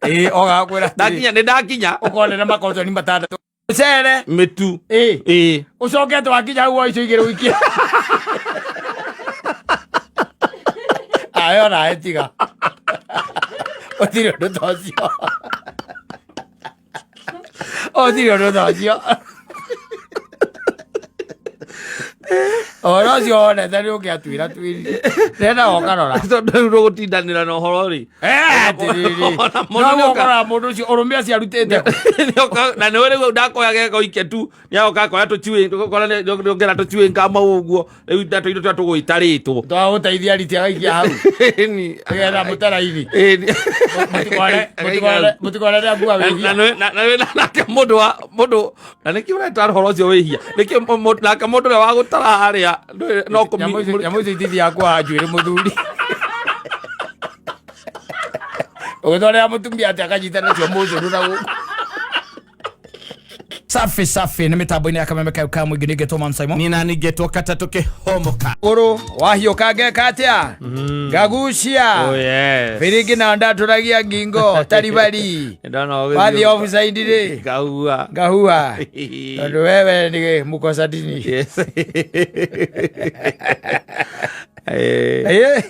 Ĩĩ, oga kwĩra atĩrĩ, Ndakinya nĩ ndakinya. Ũkone na makotoni matandatũ. Mũcere. Mĩtu. Ĩĩ. Ĩĩ. Ũcoke twakinya hau woe icio igĩrĩ ũikie. Ayo nawe tiga. Ũtirĩ ũndũ ta ũcio. Ũtirĩ ũndũ ta ũcio. Ũhoro ũcio wonete nĩ ũngĩatuĩra tuĩri. Nenda ũkarora. Tondũ rĩu ndũgũtindanĩra na ũhoro rĩ. Eh, atĩrĩrĩ. Ona mũndũ No nĩoka- ũkoraga mũndũ ũcio ũrũme acio arutĩte kũ? Nĩoka- na nĩwe rĩu ndakoya geko ike tu nĩagoka akoya tũcuĩ ũgakora nĩongera tũcuĩ ngama ũguo rĩu na tũindo tũrĩa tũgũitarĩtwo. Twagũteithia riti agaikia hau. Ĩni. Nĩgetha mũtaraini. Ĩni. Mũtikore, mũtikore, mũtikore rĩa ngua Na- wĩhia. na nĩ- na- na nĩ- nake mũndũ wa mũndũ na nĩkĩ ũreta ũhoro ũcio wĩhia nĩkĩ nake mũndũ ũrĩa wa gũtara harĩa no kũmi- Nyamũ icio itithiaga kwa njuĩrĩ mũthuri. Ũgĩtwarĩra mũtumia atĩ akanyita nacio mũcũrũ na gũkũ. Safi safi nĩ mĩtambo-inĩ ya kameme kayo ka mũingĩ nĩngetwo Man Simon. Nina ningetwo katatũ kĩhomoka. Ũrũ wahiũka ngeka atĩa? Ngagucia. Oh, yes. Biringi na ndatũragia ngingo taribari. Ndona ũgĩthiĩ Wathiĩ offside rĩ. Ngahua. Ngahua. Tondũ wewe nĩ mũkosa dini. Yes. Eh, Eh,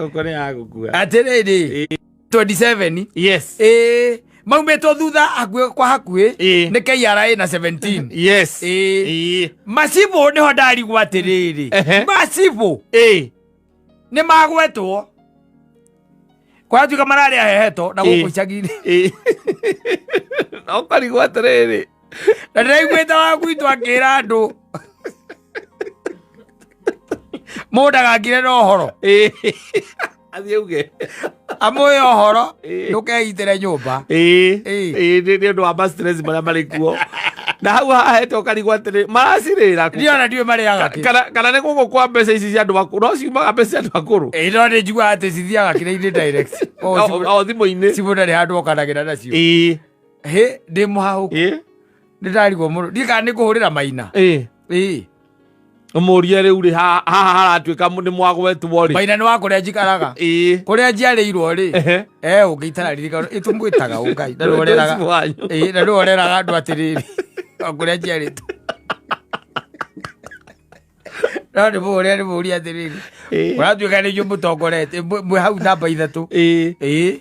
gũkũ nĩ ya gũkua. Atĩrĩrĩ. 27. Yes. Ĩĩ, maumĩtwo thutha hakuhĩ kwa hakuhĩ Ĩĩ. nĩ KRA na 17. Yes. Ĩĩ. Ĩĩ. Macibũ nĩho ndarigwo atĩrĩrĩ. Ehe. Macibũ Ĩĩ. nĩ magwetwo kwaratuĩka mararĩa heheto na gũkũ Ĩĩ. icagi-inĩ. Ĩĩ. Na ũkarigwo atĩrĩrĩ. Na ndĩraiguĩte wa gwitũ akĩra andũ mũndũ ndagakire na ũhoro. Ĩĩ. Athiĩ auge. Amũhe ũhoro. Ĩĩ. Ndũkeitĩre nyũmba. Ĩĩ. Ĩĩ. Ĩĩ, nĩ ũndũ wa ma stress marĩa marĩ kuo. Na hau hahete ũkarigwo atĩrĩ maracirĩra kũ? Niĩ ona ndiũĩ marĩaga kĩ. Kana nĩ gũkũ kwa mbeca ici cia andũ akũrũ no ciumaga mbeca cia andũ akũrũ. Ĩĩ, no nĩ njiguaga atĩ cithiaga kĩrĩa-inĩ direct. O, O thimũ-inĩ. cibũ ndarĩ handũ okanagĩra nacio. Ĩĩ. Hĩ, ndĩ mũhahũku. Ĩĩ. Nĩ ndarigwo mũno. Ndiũĩ kana nĩ ngũhũrĩra Maina. Ĩĩ. Ĩĩ. Ũmũrie rĩu rĩ haha haratuĩka nĩ mwagwetwo rĩ. Maina nĩ wa kũrĩa njikaraga. Ĩĩ. Kũrĩa njiarĩirwo rĩ. Ehe. Eh, ũngĩitararirikana ĩtũmwĩtaga ũngai. Na nĩwe ũreraga. Ũcio wanyu. Ĩĩ, na nĩwe ũreraga andũ atĩrĩrĩ. O kũrĩa njiarĩtwo. No nĩ mũũria nĩ mũũria atĩrĩrĩ. Ĩĩ. Ũratuĩka nĩ inyuĩ mũtongoretie mwĩ hau namba 3. Ĩĩ. Ĩĩ.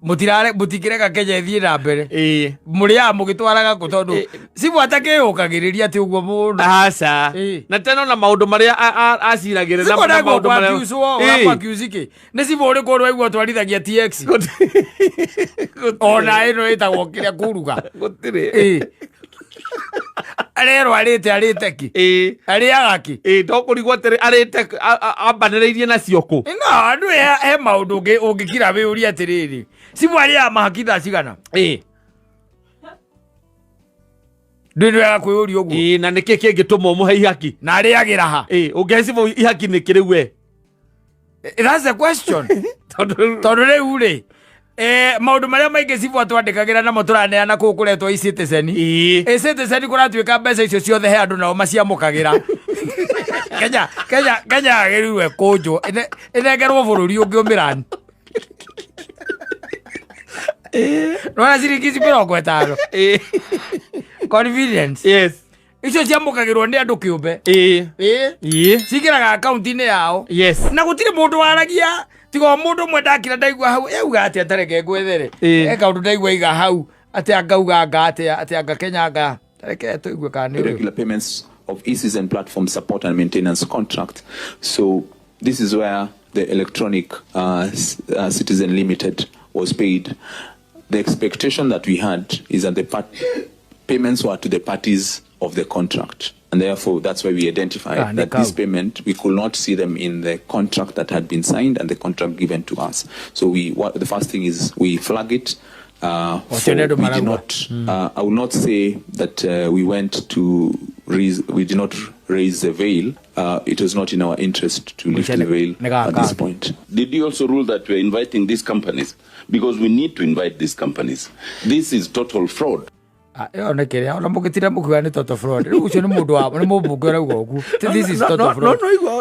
Mũtirare mũtikĩreka Kenya ĩthiĩ na mbere. Ĩĩ. Mũrĩaga mũgĩtwaraga kũ tondũ cibũ atakĩyũkagĩrĩria atĩ ũguo mũno. Aca. Ĩĩ. Na tena ona maũndũ marĩa aciragĩrĩra Cibũ na ndaigua maũndũ kwa marĩa- accuse-wo, Ĩĩ. ũrakwa accuse kĩ? Nĩ cibũ ũrĩkũ ũraigua ũtwarithagia TX? Ona ĩno ĩtagwo kĩrĩa kuruga. Gũtirĩ. Ĩĩ. Arerwo arĩte arĩte kĩ? Ĩĩ. Arĩaga kĩ? Ĩĩ, to kũrigwo atĩrĩ arĩte ambanĩrĩirie nacio kũ? No, andũ he maũndũ ũngĩkira wĩyũrie atĩrĩrĩ. Cibũ arĩaga mahaki thaa cigana? Ĩĩ. Ndĩ nĩ wega kwĩyũria ũguo. Ĩĩ, na nĩkĩ kĩngĩtũma ũmũhe ihaki? Na arĩagĩra ha? Ĩĩ, ũngĩhe cibũ ihaki nĩkĩ rĩu we? That's the question. Tondũ Tondũ rĩu rĩ, maũndũ marĩa maingĩ cibũ atwandĩkagĩra namo tũraneana kũu kũretwo e-Citizen. Ĩĩ. E-Citizen kũratuĩka mbeca icio ciothe he andũ nao maciamũkagĩra. Kenya, Kenya, Kenya yagĩrĩirwo ĩkũnjwo, ĩnengerwo bũrũri ũngĩ ũmĩrani. Nĩwona ciringi ici 50. Ĩĩ. Confidence. Yes. Icio ciamũkagĩrwo nĩ andũ kĩũmbe. Ĩĩ. Ĩĩ. Ĩĩ. Cingĩraga akaunti-inĩ yao. Yes. Na gũtirĩ mũndũ waragia tiga o mũndũ ũmwe ndakira ndaigua hau yauga atĩa tareke ngwethere. Ĩĩ. He kaũndũ ndaigua iga hau atĩ angauga anga atĩa atĩ anga Kenya anga tareke tũigue kana nĩ ũyũ. Regular payments of e-citizen platform support and maintenance contract. So this is where the electronic Citizen Limited was paid. The expectation that we had is that the payments were to the parties of the contract. And therefore, that's why we identified that this Nikau. payment, we could not see them in the contract that had been signed and the contract given to us. So the first thing is we flag it. Wacha nendo We did maragua. not, I will not say that we went to raise, we did not raise the veil. It was not in our interest to lift Wacha the veil nega at this kaka. point. Did you also rule that we are inviting these companies? Because we need to invite these companies. This is total fraud. Ah, ĩyo nĩ kĩrĩa ona mũgĩtira mũkiuga nĩ total fraud. Rĩu ũcio nĩ mũndũ wa nĩ mũmbunge ũrauga ũguo. Ti this is No, total no, fraud. no igua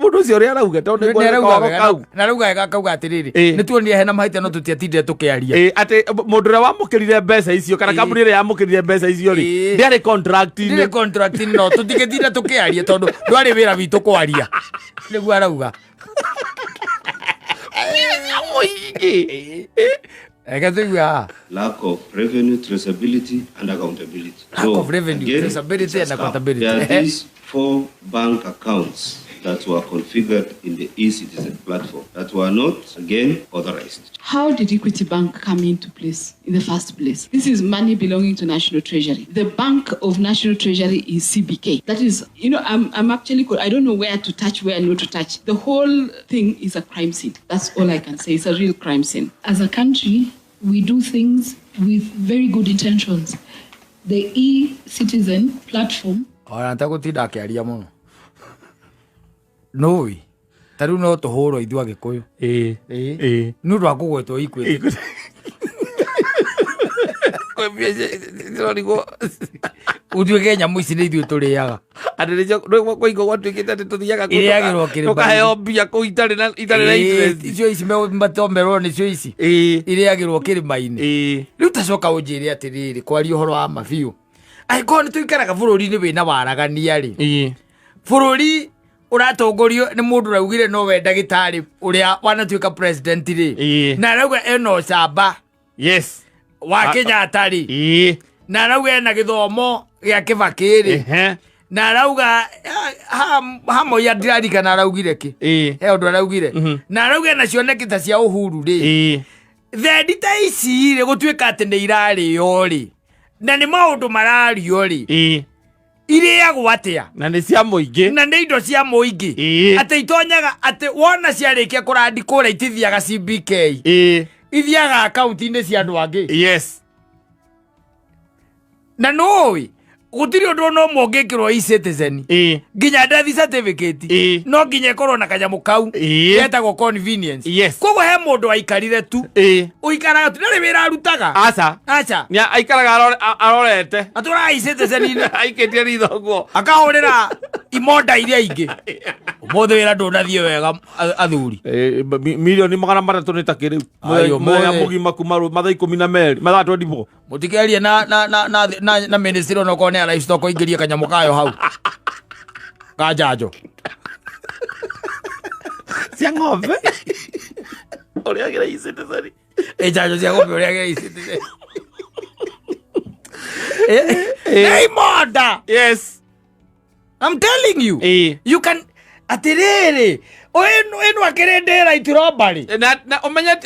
mũndũ ũcio ũrĩa arauga tondũ Nĩ nĩ arauga kahoro wega, kau. na arauga wega akauga atĩrĩrĩ Ĩ. nĩ tuonire hena mahĩtia no tũtiatindire tũkĩaria. Ĩ, atĩ mũndũ ũrĩa wamũkĩrire mbeca icio kana Ĩ. kambuni ĩrĩa yamũkĩrire mbeca icio rĩ Ĩ. ndĩarĩ contract-inĩ Ndĩrĩ contract no tũtingĩtinda tũkĩaria tondũ ndwarĩ wĩra witũ kwaria. Nĩguo arauga. Mũingĩ. Reke tũigue haha. Lack of revenue traceability and accountability. Lack of revenue, traceability it's a and scam. accountability. There are these four bank accounts that were configured in the e-citizen platform that were not, again, authorized. How did Equity Bank come into place in the first place? This is money belonging to National Treasury. The Bank of National Treasury is CBK. That is, you know, I'm actually, I don't know where to touch, where not to touch. The whole thing is a crime scene. That's all I can say. It's a real crime scene. As a country, we do things with very good intentions. The e-citizen platform Ona ntegũtinda akĩaria mũno. Nũĩ ta rĩu no tũhũrwo ithuĩ Agĩkũyũ. Ĩ. Ĩ. Ĩ. Nĩ ũndũ wa kũgwetwo Equity. Kwĩ mbia ndĩrorigwo. Ũtuĩke nyamũ ici nĩ ithuĩ tũrĩaga. Atĩ nĩcio kũigwo gwatuĩkĩte atĩ tũthiaga kũu Irĩagĩrwo kĩrĩma-inĩ. tũkaheo mbia kũu itarĩ na itarĩ na Ĩ, interest. icio ici matomerwo nĩcio ici. Ĩ. Irĩagĩrwo kĩrĩma-inĩ. Ĩ. Rĩu tacoka ũnjĩre atĩrĩrĩ kwaria ũhoro wa ma biũ. Angĩkorwo nĩ tũikaraga bũrũri-inĩ wĩna waragania rĩ. Ĩ. Bũrũri ũratongorio nĩ mũndũ ũraugire nowe ndagĩtarĩ ũrĩa wanatuĩka president rĩ. Ĩ. Na arauga ena ũcamba Yes. wa Kenyatta rĩ. Ĩ. Na arauga ena gĩthomo gĩa Kĩbakĩ rĩ. Ehe. Na arauga hamoia ndirarikana araugire kĩ. Ĩ. He ũndũ araugire. Na arauga ena cioneki ta cia Uhuru rĩ. Ĩ. Thendi ta ici rĩ gũtuĩka atĩ nĩ irarĩo rĩ. Na nĩ maũndũ marario rĩ. Ĩ. Irĩagwo atĩa? Na nĩ cia mũingĩ. Na nĩ indo cia mũingĩ. Ĩ. Atĩ itonyaga atĩ wona ciarĩkia kũrandi kũrĩa itithiaga CBK. Ĩ. Ithiaga akaunti-inĩ cia andũ angĩ. Yes. Na nũĩ gũtirĩ ũndũ ona ũmwe ũngĩkĩrwo e-citizen. Ĩ. Nginya death certificate. Ĩ. No nginya ĩkorwo na kanyamũ kau. Ĩ. Getagwo convenience. Yes. Koguo he mũndũ aikarire tu. Ĩ. Ũikaraga tu ndarĩ wĩra arutaga. Aca. Aca. Nĩ aikaraga arorete. Atũraga e-citizen-inĩ. Aikĩtie ritho ũguo. Akahũrĩra imonda iria ingĩ. Ũmũthĩ wĩra ndũnathiĩ wega athuri. Milioni 300 nĩ takĩ rĩu. Ai, Mũthenya ũmũthĩ. mũgima kuma mathaa 12 mathaa 24. Mũtikerie na na na na na na ministry ona okorwo nĩ ya livestock ingĩrie kanyamũ kayo hau. Ka njanjo. Cia ng'ombe. Ũrĩagĩra e-citizen. Ĩ njanjo cia ng'ombe ũrĩagĩra e-citizen. Nĩ imonda. Yes. I'm telling you. Ĩ. You can atĩrĩrĩ ĩno akĩrĩ ndĩra itirombarĩ. Na ũmenye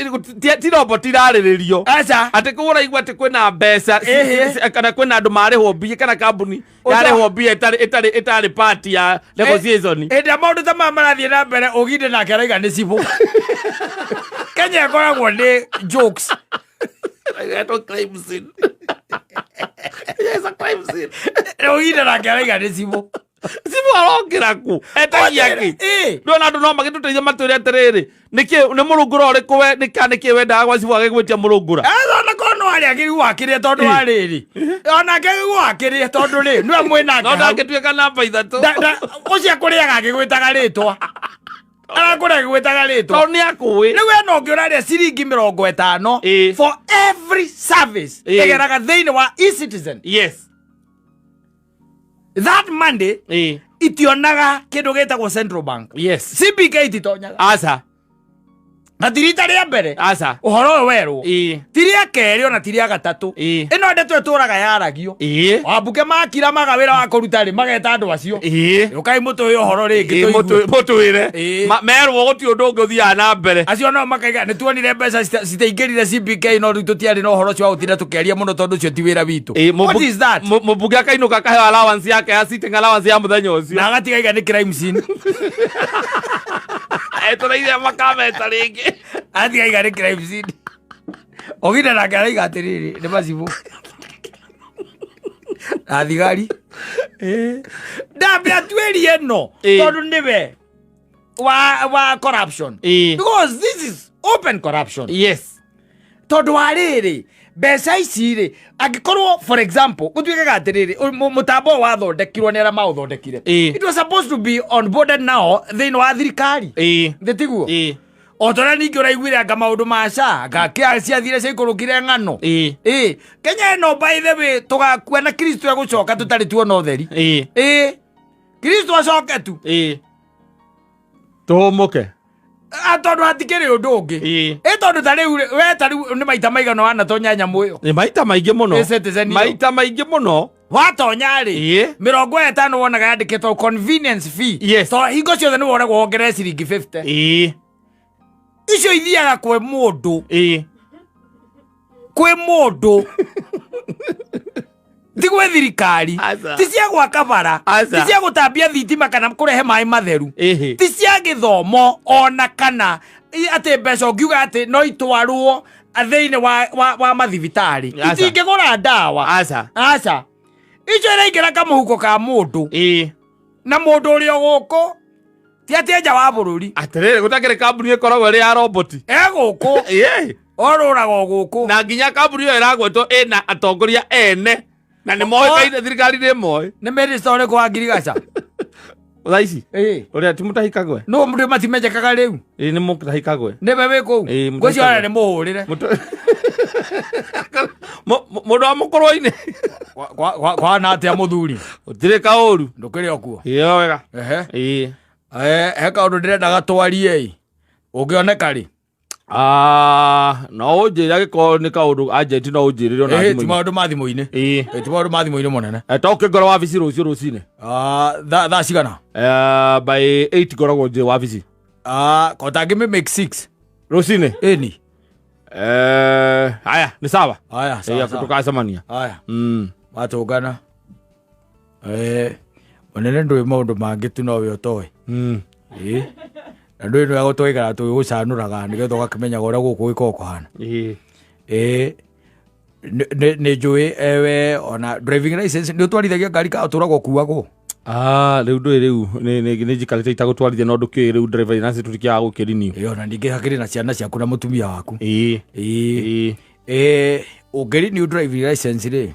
ti robot irarĩrĩrio. Aca. Atĩ kũu ũraigua atĩ kwĩna mbeca Ĩhĩ. kana kwĩna andũ marĩhwo mbia kana kambuni yarĩhwo mbia ĩtarĩ part ya negotiation. Hĩndĩ ĩrĩa maũndũ ta maya marathiĩ na mbere ũginde nake arauga nĩ cibũ. Kenya ĩkoragwo nĩ jokes. Ĩgetwo crime scene. Yes, a crime scene. Ũginde nake arauga nĩ cibũ. Cibũ arokĩra kũ? Etagia kĩ? Ĩ. Ndĩrona andũ no magĩtũteithia matwĩre atĩrĩrĩ, nĩkĩ nĩ mũrũngũra ũrĩkũ we nĩka nĩkĩ wendaga gwa cibũ agĩgwĩtia mũrũngũra? Aca ona korwo no arĩa agĩrĩirwo akĩrĩe tondũ wa rĩrĩ. Onake agĩrĩirwo akĩrĩe tondũ rĩ nĩwe mwĩnake No hau. ndangĩtuĩka namba 3. Ũcio akũrĩaga agĩgwĩtaga rĩtwa. Arakũrĩa agĩgwĩtaga rĩtwa. Tondũ nĩ akũĩ. Rĩu ena ũngĩ ũrarĩa ciringi 50 Ĩ. for every service Ĩ. ĩgeraga thĩinĩ wa e-citizen. Yes. That money Ĩ. itionaga kĩndũ gĩtagwo central bank. Yes. CBK ititonyaga. Aca. Na ti rita rĩa mbere Aca. ũhoro ũyũ werwo. Ĩ. Ti rĩa kerĩ ona ti rĩa gatatũ. Ĩ. Ĩno ndeto ĩtũraga yaragio. Ĩ. Wambunge makira maga wĩra wa kũruta rĩ mageta andũ acio. Ĩ. Ũkai mũtũhe ũhoro rĩngĩ Ĩ, tũigue. mũtwĩre. Ĩ. Merwo gũtirĩ ũndũ ũngĩ ũthiaga na mbere. Acio nao makaiga nĩ tuonire mbeca citaingĩrire CBK no rĩu tũtiarĩ na ũhoro ũcio wa gũtinda tũkĩaria mũno tondũ ũcio ti wĩra witũ. Ĩ, What is that? Mũmbunge akainũka akaheo allowance yake ya sitting allowance ya mũthenya ũcio. Na agatigaiga nĩ crime scene. Etereire makameta rĩngĩ. Atigaiga nĩ crime scene. Oginda nake araiga atĩrĩrĩ nĩ macibũ. Na thigari. Ndambe atuĩrie ĩno Ĩ. tondũ nĩwe wa corruption. Ĩ. Because this is open corruption. Yes. Tondũ wa rĩrĩ, mbeca ici rĩ, angĩkorwo for example gũtuĩkaga atĩrĩrĩ, mũtambo ũyũ wathondekirwo nĩ arĩa maũthondekire, Ĩĩ. it was supposed to be on boarded now thĩinĩ wa thirikari. Ĩĩ. Thĩ tiguo? Ĩĩ. O ta ũrĩa ningĩ ũraiguire anga maũndũ ma SHA ngakĩa ciathire ciaikũrũkire ng'ano. Ĩĩ. Ĩĩ, Kenya ĩno, by the way, tũgakua na Kristo egũcoka tũtarĩ tuona ũtheri. Ĩĩ. Ĩĩ, Kristo acoke tu. Ĩĩ. Tũhũmũke. Ah, tondũ hatikĩrĩ ũndũ ũngĩ. Ĩĩ. Ĩ, tondũ ta rĩu rĩ, we ta rĩu nĩ maita maigana wanatonya nyamũ ĩyo? Nĩ maita maingĩ mũno. Ĩ, Citizen ĩyo. Maita maingĩ mũno. Watonya rĩ, Ĩĩ. 50 wonaga yandĩkĩtwo convenience fee. Yes. To hingo ciothe nĩ woragwo wongerere ciringi 50. Ĩĩ. Icio ithiaga kwĩ mũndũ. Ĩĩ. Kwĩ mũndũ, ti gwĩ thirikari. Aca. Ti cia gwaka bara. Aca. Ti cia gũtambia thitima kana kũrehe maĩ matheru. Ĩhĩ. Ti cia gĩthomo ona kana atĩ mbeca ũngiuga atĩ no itwarwo thĩinĩ wa mathibitarĩ. Aca. Itingĩgũra ndawa. Aca. Aca, icio iraingĩra kamũhuko ka mũndũ. Ĩĩ. Na mũndũ ũrĩa gũkũ, ti atĩ nja wa bũrũri. Atĩrĩrĩ, gũtakĩrĩ kambuni ĩkoragwo ĩrĩ ya roboti. E gũkũ. Ĩĩ. Orũraga o gũkũ. Na nginya kambuni ĩyo ĩragwetwo ĩna atongoria ene na nĩ moĩkaine, thirikari nĩ moĩ. Nĩ minister ũrĩkũ wa ngirigaca? Thaa ici Ĩĩ. ũrĩa ti mũtahikagwe. No mũndũ matimenyekaga rĩu. Ĩĩ, nĩ mũtahikagwe. Nĩwe wĩ kũu? Ĩĩ, mũtahikagwe. Ngwĩciria ona nĩ mũhũrĩre. Mũndũ wa mũkũrwa-inĩ. Kwana atĩa mũthuri? Gũtirĩ kaũru. Ndũkĩrĩ o kuo? Ĩyo wega. Ehe. Ĩĩ. He kaũndũ ndĩrendaga twarie ĩ, ũngĩoneka rĩ. Ah, no ũnjĩre angĩkorwo nĩ kaũndũ agent, no ũnjĩrĩre ona Ĩhĩ, ti thimũ-inĩ. maũndũ ma thimũ-inĩ. Ĩĩ. Ĩ, ti maũndũ ma thimũ-inĩ mũnene. To ũkĩngora wabici rũciũ rũcinĩ. Ah, thaa cigana? By 8 ngoragwo njĩ wabici. Ah, ko tangĩ make 6. Rũcinĩ. Ĩni. Haya, nĩ sawa. Haya, sawa, sawa. Tũkacemania. Haya. Watũngana. Mũnene, ndũĩ maũndũ mangĩ tu nowe ũtoĩ. Ĩ, na ndũĩ nĩwe twaikara tũgĩgũcanũraga nĩgetha ũgakĩmenyaga ũrĩa gũkũ gĩkoragwo kũhana. Ĩĩ. Ĩ, nĩ njũĩ ewe ona driving license nĩ ũtwarithagia ngari ka ũtũraga ũkuagwo? Ah, rĩu ndũĩ, rĩu nĩ njikarĩte itagũtwarithia, no ndũkĩũĩ rĩu driver license tũtikĩaga gũkĩrenew. Ĩ, ona ningĩ hakĩrĩ na ciana ciaku na mũtumia waku. Ĩĩ. Ĩ. Ĩĩ. Ĩ, ũngĩrenew driving license rĩ,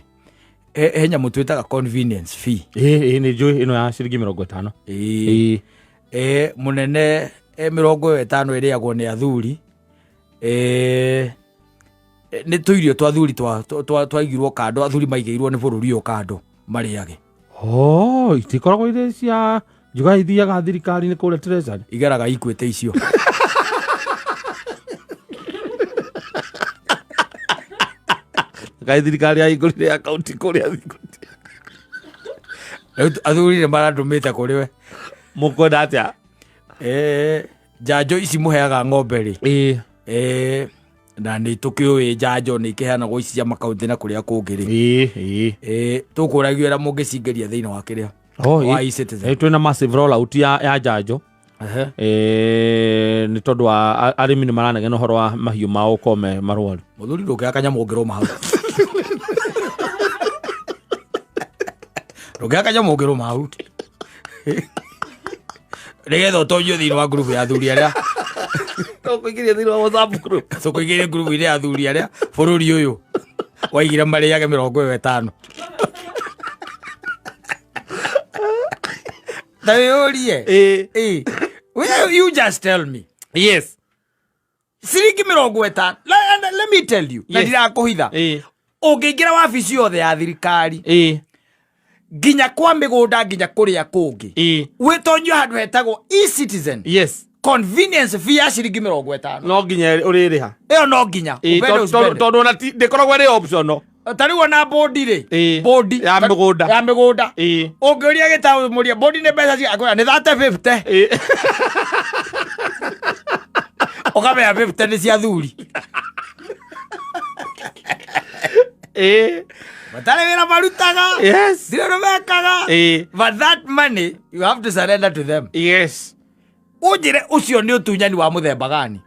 he nyamũ twĩtaga convenience fee. Ĩĩ, ĩĩ, nĩ njũĩ ĩno ya ciringi 50. Ĩ. Ĩĩ. Ĩ, mũnene, 50 ĩrĩagwo nĩ athuri. Ĩ, nĩ tũirio twa athuri twaigirwo kando, athuri maigĩirwo nĩ bũrũri ũyũ kando marĩage. Oh, itikoragwo irĩ cia njuga ithiaga thirikari-inĩ kũrĩa treasury? Igeraga ikuĩte icio. Kaĩ thirikari yahingũrire akaunti kũrĩa Equity? Rĩu athuri nĩ marandũmĩte kũrĩ we. Mũkwenda atĩa? Njanjo ici mũheaga ng'ombe rĩ? Ĩĩ. Na nĩ tũkĩũĩ njanjo nĩ ikĩheanagwo ici cia makaunti na kũrĩa kũngĩ rĩ. Ĩĩ, ĩĩ. Tũkũragio ũrĩa mũngĩcingĩria thĩinĩ wa kĩrĩa Oh, wa ĩĩ. eCitizen. Twĩna massive rollout ya njanjo. Ehe. Nĩ tondũ wa arĩmi nĩ maranegena ũhoro wa mahiũ mao gũkorwo me marwaru. Mũthuri, ndũngĩaka kanyamũ ũngĩrũma hau, ndũngĩaka kanyamũ ũngĩrũma hau, nĩgetha ũtonyio thĩinĩ wa ngurubu ya athuri arĩa Tũkũingĩria thĩinĩ wa WhatsApp group. Tũkũingĩrie ngurubu-inĩ ya athuri arĩa bũrũri ũyũ waigire marĩage 50. Ta wĩyũrie. Ĩĩ. Ĩ, you just tell me. Yes. Ciringi 50. And let me tell you, na Yes. ndirakũhitha, Ĩĩ. ũngĩingĩra wabici yothe ya thirikari, Ĩĩ. nginya kwa mĩgũnda, nginya kũrĩa kũngĩ, Ĩĩ. wĩtonyio handũ hetagwo eCitizen, Yes. convenience fee ya ciringi 50. No nginya ũrĩrĩha. Ĩyo no nginya. Ĩĩ, Upende usipende. tondũ ona ndĩkoragwo ĩrĩ optional. Ta rĩu ona bodi rĩ, Ĩĩ. bodi Ya mĩgũnda. Ya mĩgũnda. Ĩĩ. Ũngĩũria gĩtaũmũria bodi nĩ mbeca cia, akwĩra nĩ 30 50. Ĩĩ. Ũkamenya 50 nĩ cia thuri. Ĩĩ. Matarĩ wĩra marutaga. Yes. Ndirĩ ũndũ mekaga. Ĩĩ. But that money you have to surrender to them. Yes. Ũnjĩre ũcio nĩ ũtunyani wa mũthemba gani?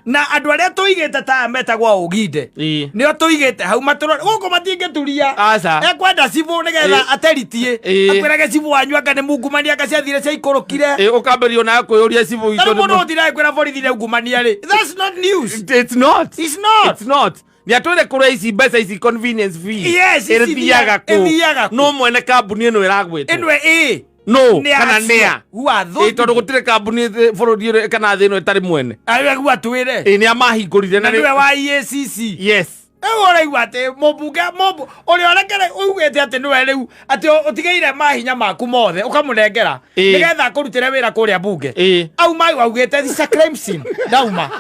Na andũ arĩa tũigĩte ta aya metagwo aũginde nĩo tũigĩte hau matũrore gũkũ matingĩturia. Aca. Ekwenda cibũ nĩgetha ateritie. Akwĩrage cibũ wanyu anga nĩ mungumania, anga ciathire ciaikũrũkire. Ũkambĩrĩrio nawe kwĩyũria cibũ Tarĩu witũ. mũndũ ũtirae kwĩra borithi nĩ ungumania rĩ, that's not news. It's not. It's not. It's not. Nĩ atwĩre kũrĩa ici mbeca ici convenience fee Yes, ici ĩthiaga kũ? ĩthiaga kũ? No mwene kambuni ĩno ĩragwĩtwo Ĩno ĩ no nĩ kana acio. nĩa? Who are those? Ĩ, tondũ gũtirĩ kambuni bũrũri ũyũ kana thĩ ĩno ĩtarĩ mwene. Ayo atwĩre. Ĩ, nĩ amahingũrire. Na nĩwe wa EACC. Yes. Rĩu ũraigua atĩ mũmbunge ũrĩa ũrekere uugĩte atĩ nĩwe rĩu atĩ ũtigĩire mahinya maku mothe ũkamũnengera nĩgetha akũrutĩre wĩra kũrĩa bunge. Auma augĩte this is a crime scene, ndauma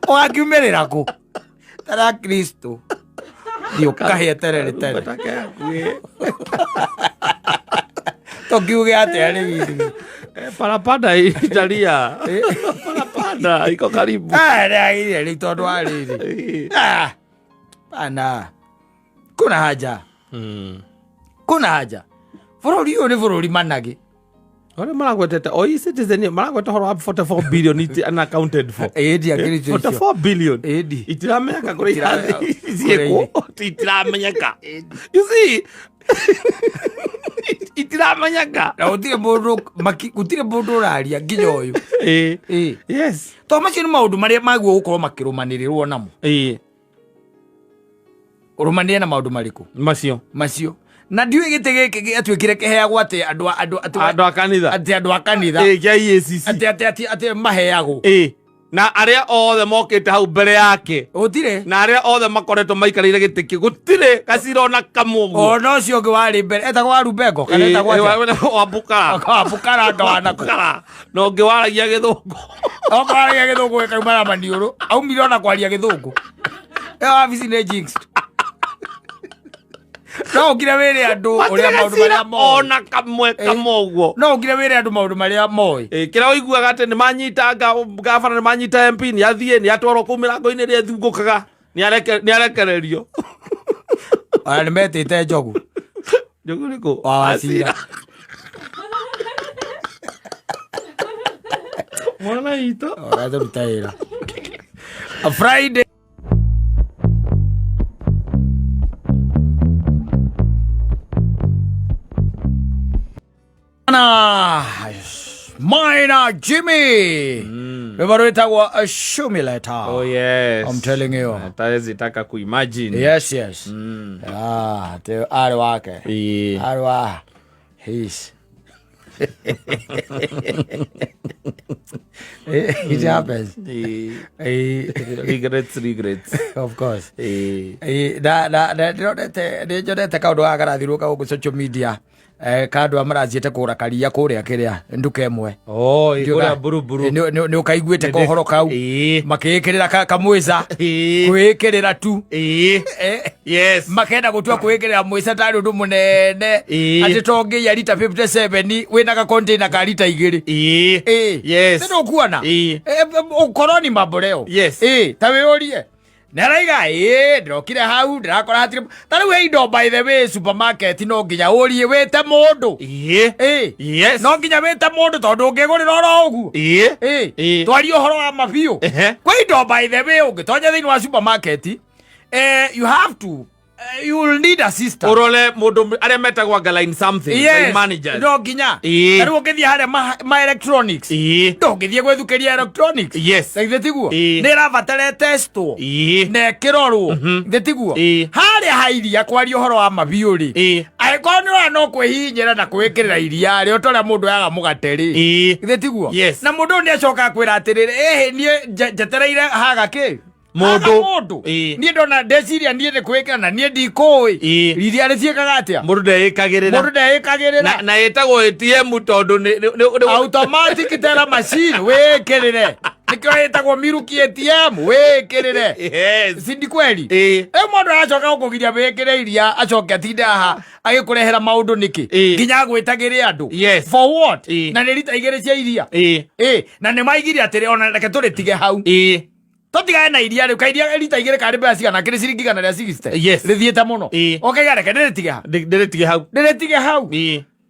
ũgakiumĩrĩra kũ tara Kristo thiĩ ũkahĩe terere tere tũkiuge atĩa rĩu ithuĩ? Parapanda italia, parapanda iko karibu. Ah, nĩagĩrĩire rĩu tondũ wa rĩrĩ. Ah, pana kuna haja, kuna haja, bũrũri ũyũ nĩ bũrũri managĩ. Arĩa maragwetete o e-citizen maragweta ũhoro wa 44 billion iti unaccounted for. Ĩndi akĩrĩ icio. 44 billion Ĩndi. itiramenyeka kũrĩa Itiramenyeka. ciĩkwo, itiramenyeka, you see, itiramenyeka. Na gũtirĩ mũndũ gũtirĩ mũndũ ũraria nginya ũyũ. Yes. To macio nĩ maũndũ marĩa maguo gũkorwo makĩrũmanĩrĩrwo namo. Ũrũmanĩre na maũndũ marĩkũ? Macio. Macio na ndiũĩ gĩtĩ gĩkĩ gĩatuĩkire kĩheagwo atĩ andũ andũ Andũ a kanitha. Atĩ andũ a kanitha. Kĩa EACC. Atĩ maheagwo. Na arĩa othe mokĩte hau mbere yake gũtirĩ, na arĩa othe makoretwo maikarĩire gĩtĩ kĩu gũtirĩ gacira ona kamwe ũguo. Ona ũcio ũngĩ warĩ mbere etagwo Warubengo kana etagwo atĩa? Wambukara. Wambukaranga wanako. Wambukara. Na ũngĩ waragia gĩthũngũ. Okorwo aragia gĩthũngũ gĩkauma na maniũrũ, aumire ona kwaria gĩthũngũ, ĩyo wabici nĩ jinxed. No ũkire wĩre andũ ũrĩa Matirĩ maũndũ gacira marĩa moĩ. ona kamwe kamwe ũguo. No ũkire wĩre andũ maũndũ marĩa moĩ. Kĩrĩa ũiguaga atĩ nĩ manyita gabana, nĩ manyita MP, nĩ athiĩ nĩ atwarwo kũu mĩrango-inĩ ĩrĩa ĩthungũkaga, nĩ arekererio. Ona nĩ metĩte Njogu. Njogu nĩkũ? Wa Wacira. Mwana witũ. Ũratũruta wĩra. A Friday. Na Maina Jimmy. Rwĩmbo rwĩtagwo Show Me Later. Oh yes. I'm telling you. Hata taka kuimagine. Yes. Ah, te arĩ wake. Arĩ wa his. It happens. Regrets, regrets. Of course. Na ndĩronete nĩ nyonete kaũndũ gaka karathirũka gũkũ social media, ka andũ a marathiĩte kũgũra karia kũrĩa kĩrĩa nduka ĩmwe. Oh, kũrĩa buruburu. Nĩ ũkaiguĩte kohoro kau? Makĩĩkĩrĩra kamwĩca kwĩĩkĩrĩra tu. Yes. Makenda gũtua kwĩĩkĩrĩra mwĩca tarĩ ũndũ mũnene atĩ to ngĩia rita 57 wĩna gakonteina ka rita 2. Yes. Nĩ ndũkuona ũkoroni mambo leo. Yes. Ta wĩyũrie nĩ araiga ĩ ndĩrokire hau ndĩrakora hatirĩ ta rĩu he indo, by the way, supermarket no nginya ũrie wĩte mũndũ. Yes. No nginya wĩte mũndũ tondũ ũngĩgũrĩra oro ũguo. Twarie ũhoro wa mabiũ. Kwĩ indo, by the way, ũngĩtonya thĩinĩ wa supermarket, you have to you will need a sister. Ũrore mũndũ arĩa metagwo anga line something, line managers. No nginya. Ta rĩu ũngĩthiĩ harĩa ma electronics, ndũngĩthiĩ gwĩthukĩria electronics. Yes. Na githĩ tiguo? Nĩ ĩrabatara ĩtestwo na ĩkĩrorwo, githĩ tiguo? Harĩa ha iria, kwaria ũhoro wa mabiũ rĩ, angĩkorwo nĩ ũrona no kwĩhihinyĩra na kwĩkĩrĩra iria rĩ ota ũrĩa mũndũ yaga mũgate rĩ, githĩ tiguo? Yes. Na mũndũ ũyũ nĩ acokaga kwĩra atĩrĩrĩ, ĩhĩ niĩ njetereire haga kĩ. Mũndũ. Haga mũndũ. Niĩ ndona ndeciria niĩ nĩ kwĩkĩra na niĩ ndikũĩ iria rĩciĩkaga atĩa. Mũndũ ndeĩkagĩrĩra. Mũndũ ndeĩkagĩrĩra. Na ĩtagwo ATM tondũ Automatic teller machine wĩkĩrĩre, nĩkĩo ĩtagwo milk ATM wĩkĩrĩre. Yes. Si ndi kweli? Rĩu mũndũ aracoka gũkũgiria wĩkĩre iria acoke atinde haha agĩkũrehera maũndũ nĩkĩ? Nginya agwĩtagĩre andũ. Yes. For what? Na nĩ rita 2 cia iria. Na nĩ maigire atĩrĩ ona reke tũrĩtige hau. Tũtigane na iria rĩu kairia rita 2 karĩ mbeca cigana kĩrĩ ciringi 160. Yes. Rĩthiĩte mũno. Ũkaiga reke ndĩrĩtige hau. Ndĩrĩtige hau. Ndĩrĩtige hau.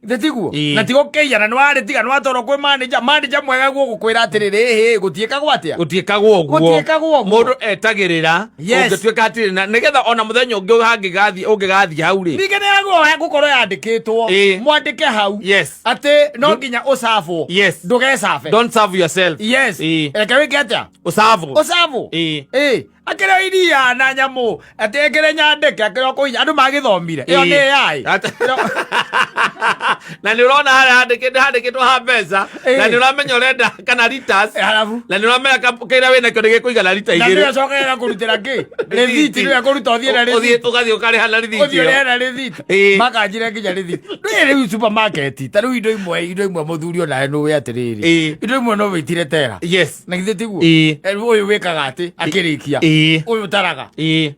Githĩ tiguo? Ĩĩ. Na tigo kĩiyana nĩ warĩ tiga nĩ watwarwo kwĩ manager, manager mwega guo gũkwĩra atĩrĩrĩ, ĩhĩ, gũtiĩkagwo atĩa? Gũtiĩkagwo ũguo. Gũtiĩkagwo ũguo. Mũndũ etagĩrĩra. Yes. Ũngĩtuĩka atĩrĩ na nĩgetha ona mũthenya ũngĩ hangĩgathiĩ ũngĩgathiĩ hau rĩ. Ningĩ nĩ yagwo gũkorwo yandĩkĩtwo. Ĩĩ. Mwandĩke hau. Yes. Atĩ no nginya ũcabwo. Yes. Ndũgecabe. Don't serve yourself. Yes. Ĩĩ. Reke wĩke atĩa? Ũcabwo. Ũcabwo. Ĩĩ. Ĩĩ. Akĩrĩ iria na nyamũ, atĩ ĩkĩrĩ nyandĩke, akĩrĩ o kũhinya. Andũ magĩthomire. Ĩyo Ĩĩ. nĩ AI. Na nĩ ũrona harĩa handĩkĩtwo handĩkĩtwo ha mbeca. Ĩĩ. Na nĩ ũramenya ũrenda kana liters. Halafu. Na nĩ ũramenya kĩrĩa wĩnakĩo nĩ gĩkũigana rita Na nĩwe igĩrĩ. ũcokaga kũrutĩra kĩ? Rĩthiti nĩwe kũruta ũthiĩ na Ũthiĩ rĩthiti. ũgathiĩ ũkarĩha na rĩthiti Ũthiĩ ĩyo. ũrĩhe na rĩthiti. Ĩĩ. Makanjĩra nginya rĩthiti. Ndũĩ rĩu supermarket, ta rĩu indo imwe, indo imwe mũthuri onawe nĩũĩ atĩrĩrĩ. Ĩĩ. Indo imwe no wĩtire tera. Yes. Na githĩ tiguo? Ĩĩ. Eh, Ũyũ wĩkaga atĩ akĩrĩkia. Ĩĩ. Ũyũ ũtaraga. Ĩĩ.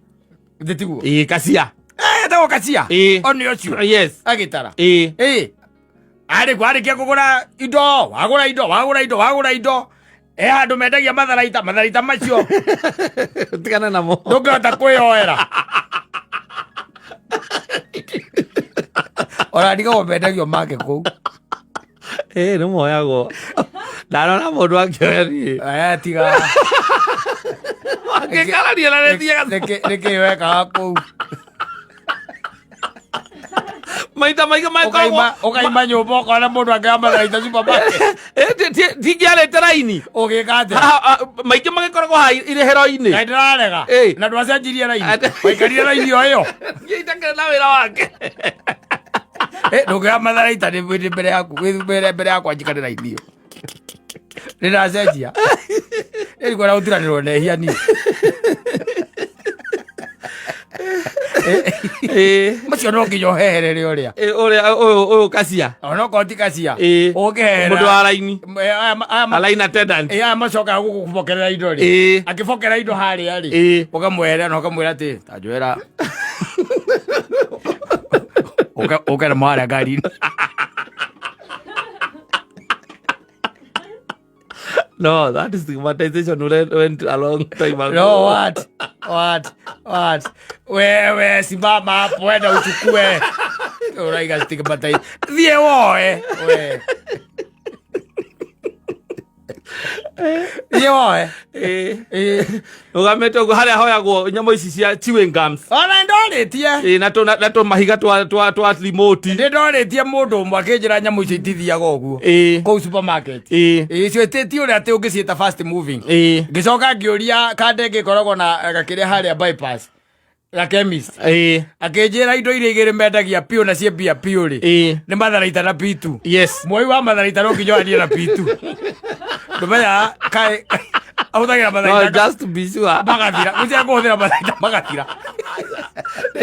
Githĩ tiguo? Ĩĩ kacia. Eh, etagwo kacia. Ĩĩ. O nĩ ũcio. Yes. Agĩtara. Ĩĩ. Ĩĩ. Arĩ warĩkia kũgũra indo, wagũra indo, wagũra indo, wagũra indo. E handũ mendagia matharaita, matharaita macio Tigana namo. ndũngĩhota kwĩyoera. Ona ndigagwo mendagio make kũu. Ĩĩ nĩ moyagwo. Ndarona mũndũ akĩoya niĩ. Eh, tiga. Akĩkarania na nĩthiaga Nĩkĩ wekaga kũu? maita maingĩ makoragwo Ũkaima ũkaima nyũmba ũkona mũndũ akĩoya matharaita supermarket. Tingĩarĩte raini. Ũgĩka atĩa? Maingĩ magĩkoragwo haha irĩhĩro-inĩ. Kaĩ ndĩrarega. Ĩĩ. Na ndwacenjirie raini. Ate- Waikarire raini o ĩyo. Niĩ itakĩrĩ na wĩra wake. Eh, ndũngĩoya matharaita nĩ nĩ mbere yaku wĩ mbere mbere yakwa njikare raini ĩyo. Nĩ ndacenjia. Nĩ ndikwenda gũturanĩrwo na ehia niĩ. Ĩĩ. Macio no nginya ũheherere ũrĩa. Ĩĩ, ũrĩa ũyũ ũyũ kacia. Onokorwo ti kacia. Ĩĩ. Ũngĩheherera. Mũndũ wa raini. Aya A line attendant. aya macokaga gũkũbokerera indo rĩ. Ĩĩ. Akĩbokera indo harĩa rĩ. Ĩĩ. Ũkamweherera na ũkamwĩra atĩ ta njoera. Ũke na mwarĩa ngari-inĩ. No, that is stigmatization went a long time ago. No, what? What? What? Wewe simama hapo enda uchukue. Uraiga stigmatize. Thiĩ woe. We. Thiĩ woe. Ĩĩ. Ĩĩ. Rũgamĩte ũguo harĩa hoyagwo nyamũ ici cia chewing gums. Ona ndorĩtie. Ĩĩ, na tũ na tũ mahiga twa twa twa remote. Ndĩ ndorĩtie mũndũ ũmwe akĩnjĩra nyamũ icio itithiaga ũguo. Ĩĩ. Kũu supermarket. Ĩĩ. Ĩĩ, icio ti ũrĩa atĩ ũngĩciĩta fast moving. Ĩĩ. Ngĩcoka ngĩũria kanda ĩngĩ ĩkoragwo na gakĩrĩa harĩa bypass. Ga chemist. Ĩĩ. Akĩnjĩra indo iria igĩrĩ mendagia piũ na ciĩ mbia piũ rĩ. Ĩĩ. Nĩ matharaita na pitu. Yes. Mwoi wa matharaita no nginya oanie na pitu. Ndũmenyaga kaĩ ahũthagĩra No, matharaita just to be sure. magathira. Gũtirĩ kũhũthĩra matharaita magathira.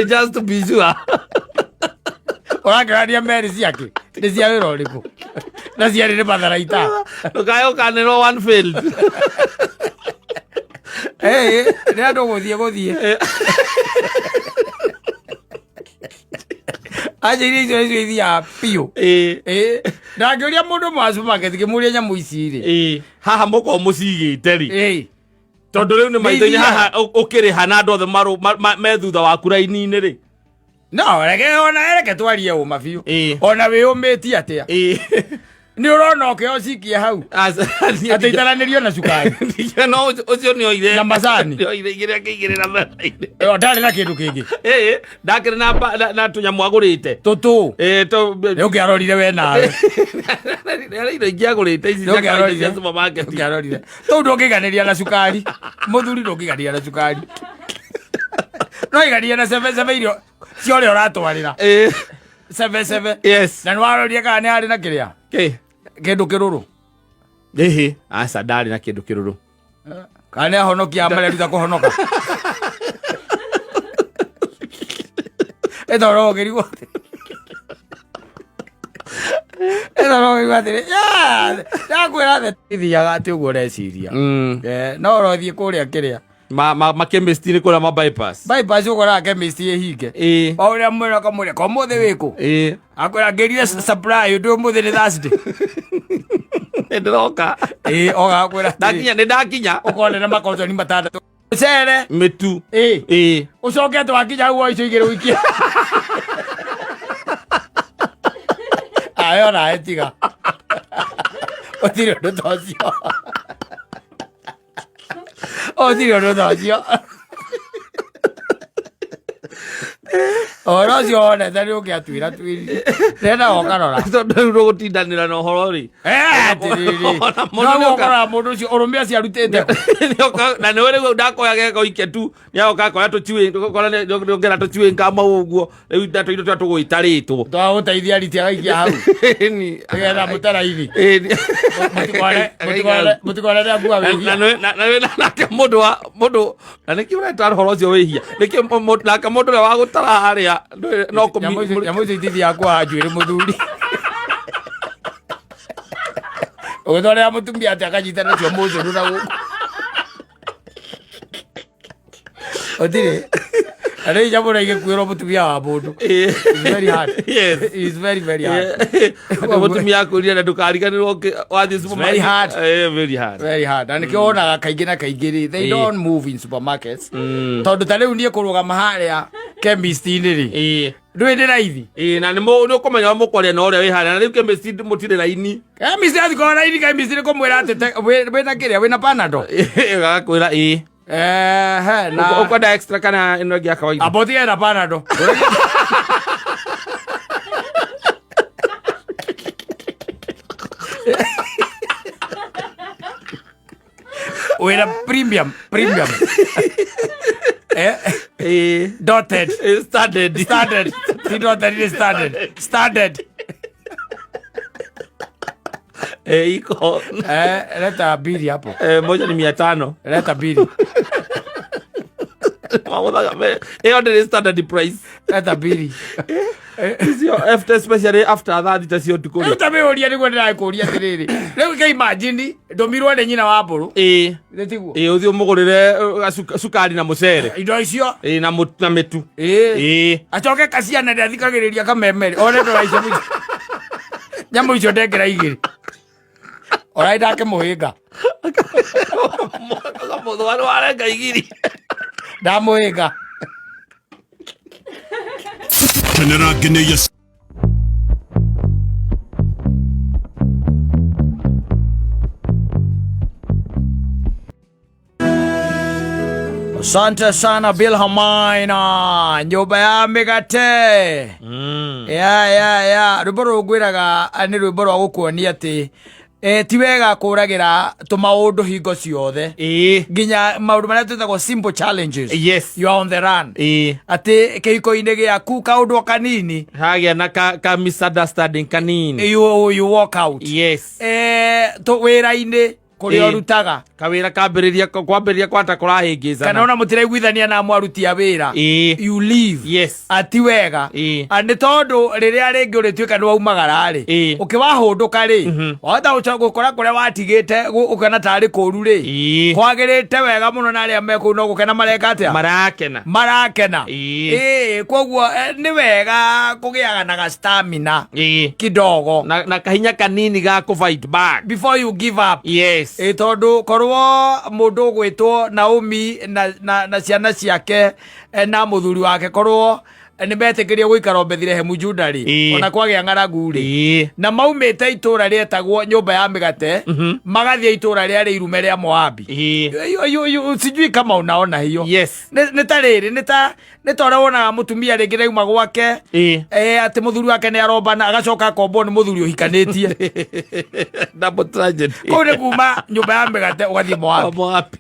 Just to be sure. Ũrakĩrania meri ciake nĩ cia wĩra ũrĩkũ? Na ciarĩ nĩ matharaita. Ndũkae ũkanĩrwo one failed. Ĩĩ, nĩ andũ gũthiĩ gũthiĩ. Anjĩire icio icio ithiaga piũ. Ĩĩ. Ĩĩ. Ndangĩũria mũndũ ũmwe wa supermarket ngĩmũria nyamũ ici rĩ. Ĩĩ. Haha mũkorwo mũcigĩte rĩ. Ĩĩ. Tondũ rĩu nĩ maitho-inĩ Nĩ haha ũkĩrĩha na andũ othe me thutha waku raini-inĩ rĩ. No, reke ona reke twarie ũma biũ. Ĩĩ. Ona wĩyũmĩtie atĩa? Ĩĩ. Nĩ ũrona ũkĩoya ũcikie hau. Atĩ itaranĩrio na cukari. No ũcio nĩ oire. Na macani. Nĩ oire igĩrĩ akĩigĩrĩra metha-inĩ. Ĩyo ndarĩ na kĩndũ kĩngĩ. Ĩĩ, ndakĩrĩ na tũnyamũ agũrĩte. Tũtũ. Ĩĩ, Nĩ ũngĩarorire we nawe. Nĩ indo ingĩ agũrĩte ici Nĩ cia kawaida ũngĩarorire. cia supermarket. Ũngĩarorire. Tũu ndũngĩiganĩria na cukari. Mũthuri ndũngĩiganĩria na cukari. No iganĩria na cebe cebe irio cia ũrĩa ũratwarĩra. Ĩĩ. Cebe cebe. Yes. Na nĩ warorire kana nĩ harĩ na kĩrĩa? Kĩ? Kĩndũ kĩrũrũ. Ĩhĩ, aca ndarĩ na kĩndũ kĩrũrũ. Kana nĩ ahonokia mareruta kũhonoka. Ĩtoro ũngĩrigwo. Ĩtoro ũngĩrigwo atĩrĩ, "Yeah, ndakwĩra thĩ ithiaga atĩ ũguo ũreciria." Eh, no ũrothiĩ kũrĩa kĩrĩa. Ma chemist-inĩ kũrĩa ma bypass. Bypass ũkoraga chemist ĩhinge. Ĩĩ. O ũrĩa mwĩra ũkamwĩra, "Ko ũmũthĩ wĩkũ?" Ĩĩ. Akwĩra ngĩrire supply ũndũ ũmũthĩ nĩ Thursday. Nĩ ndĩroka. Ĩĩ, oga akwĩra atĩrĩ, Ndakinya, nĩ ndakinya. ũkona na makotoni matandatũ. Mũcere. Mĩtu. Ĩĩ. Ĩĩ. Ũcoke atĩ wakinya hau woe icio igĩrĩ ũikie. Nawe onawe tiga ũtirĩ ũndũ ta ũcio, ũtirĩ ũndũ ta ũcio. Ũhoro ũcio wonete nĩ ũngĩatuĩra twĩri renda ũkarora. Tondũ rĩu ndũgũtindanĩra na ũhoro rĩ. Eh, atĩrĩrĩ. Ona mũndũ No nĩoka- ũkoraga mũndũ ũcio ũrũme acio arutĩte kũ? Nĩoka- na nĩwe rĩu ndakoya geko ike tu nĩagoka akoya tũchewing ũgakora nĩongera tũchewing gum ũguo rĩu na tũindo tũrĩa tũgũitarĩtwo. Twagũteithia riti agaikia hau Ĩni. nĩgetha mũtaraini. Ĩni. Mũtikone rĩa ngua Na- wĩhia. na nĩwe- na- na nĩwe nake mũndũ wa mũndũ na nĩkĩo ũreta ũhoro ũcio wĩhia nĩkĩo nake mũndũ ũrĩa wa gũtara harĩa no Nyamũ icio itithiaga kwa njuĩrĩ mũthuri ũgĩtwarĩra mũtumia atĩ akanyita nacio mũcũrũ na gũkũ ũtirĩ na rĩu nyamũ na igĩkuĩrwo mũtumia wa mũndũ. It's very hard. Yes. It's very very hard. Atĩ mũtumia akwĩrire na ndũkariganĩrwo wathiĩ Very hard. Very hard. Very hard. Na nĩkĩo wonaga kaingĩ na kaingĩ rĩ, they don't move in supermarkets, tondũ ta rĩu niĩ kũrũgama harĩa chemist-inĩ rĩ, ndũĩ nĩ raithi. Ĩĩ, na nĩ ũkũmenya ũrĩa mũkwaria na ũrĩa wĩ harĩa na rĩu chemist mũtirĩ raini. Chemist athikorwo raithi, chemist nĩ kũmwĩra atĩ wĩna kĩrĩa, wĩna Panadol. Agakwĩra ĩĩ. Ehe, na Ũkwenda extra kana ĩno ĩngĩ ya kawaida? Amba ũtige na Panadol. Wĩna premium, premium, Ĩĩ. Dotted. Ĩĩ, standard. Standard, ti dotted, nĩ standard, standard. Iko. Leta bili hapo. Moja ni 500. Leta bili. Magũthaga ĩyo ndĩrĩ standard price. Leta bili. Icio after, especially after 6:00 cia ũtukũ Rĩu rĩ. ta mĩũria nĩguo ndĩrakũria atĩrĩrĩ, rĩu ke imagine ndũmirwo nĩ nyina wa mbũrũ. Nĩ tiguo? Ĩĩ, ũthiĩ ũmũgũrĩre cukari na mũcere. Indo icio. Ĩĩ, na na mĩtu. Ĩĩ. Ĩĩ. Acoke kaciana ndĩathikagĩrĩria kamemere one ndora icio mũico nyamũ icio ndengera igĩrĩ orai ndake mũhĩnga. Mũthwa nĩ warenga igiri. Ndamũhĩnga. Kenera ngeneia. Asante sana Bill Hamaina, nyũmba ya mĩgate. Ya rwĩmbo rũrũ ngwĩraga nĩ rwĩmbo rwa gũkuonia atĩ ti wega kũragĩra tũmaũndũ hingo ciothe, nginya maũndũ marĩa twĩtagwo simple challenges. You are on the run. Atĩ kĩhiko-inĩ gĩaku kaũndũ o kanini hagĩa na ka misunderstanding kanini, you walk out. Wĩra-inĩ kũrĩa ũrutaga, kawĩra kambĩrĩria kwambĩrĩria kwata kũrahĩngĩcana, kana ona mũtiraiguithania na mwaruti a wĩra, you leave. Ati wega. Nĩ tondũ rĩrĩa rĩngĩ ũrĩtuĩka nĩ waumagara rĩ, ũkĩwahũndũka rĩ, wahota gũkora kũrĩa watigĩte ũkona tarĩ kũru rĩ, kwagĩrĩte wega mũno na arĩa me kũu no gũkena mareka atĩa? Marakena. Marakena. Ĩĩ, koguo nĩ wega kũgĩaga na ga stamina kidogo, na kahinya kanini ga kũ fight back before you give up. Ĩ tondũ korwo mũndũ ũgwĩtwo Naomi na ciana ciake na mũthuri wake korwo nĩ metĩkĩrio gũikara o Bethilehemu Juda rĩ, ona kwagĩa ng'aragu rĩ, na maumĩte itũra rĩetagwo nyũmba ya mĩgate magathiĩ itũra rĩarĩ irume rĩa Moabi. Sijui kama unaona hiyo. Nĩ ta rĩrĩ, nĩ ta ũrĩa wonaga mũtumia rĩngĩ rauma gwake, atĩ mũthuri wake nĩ arombana agacoka akombwo nĩ mũthuri ũhikanĩtie. Double tragedy. Kũu nĩ kuma nyũmba ya mĩgate ũgathiĩ Moabi. Moabi.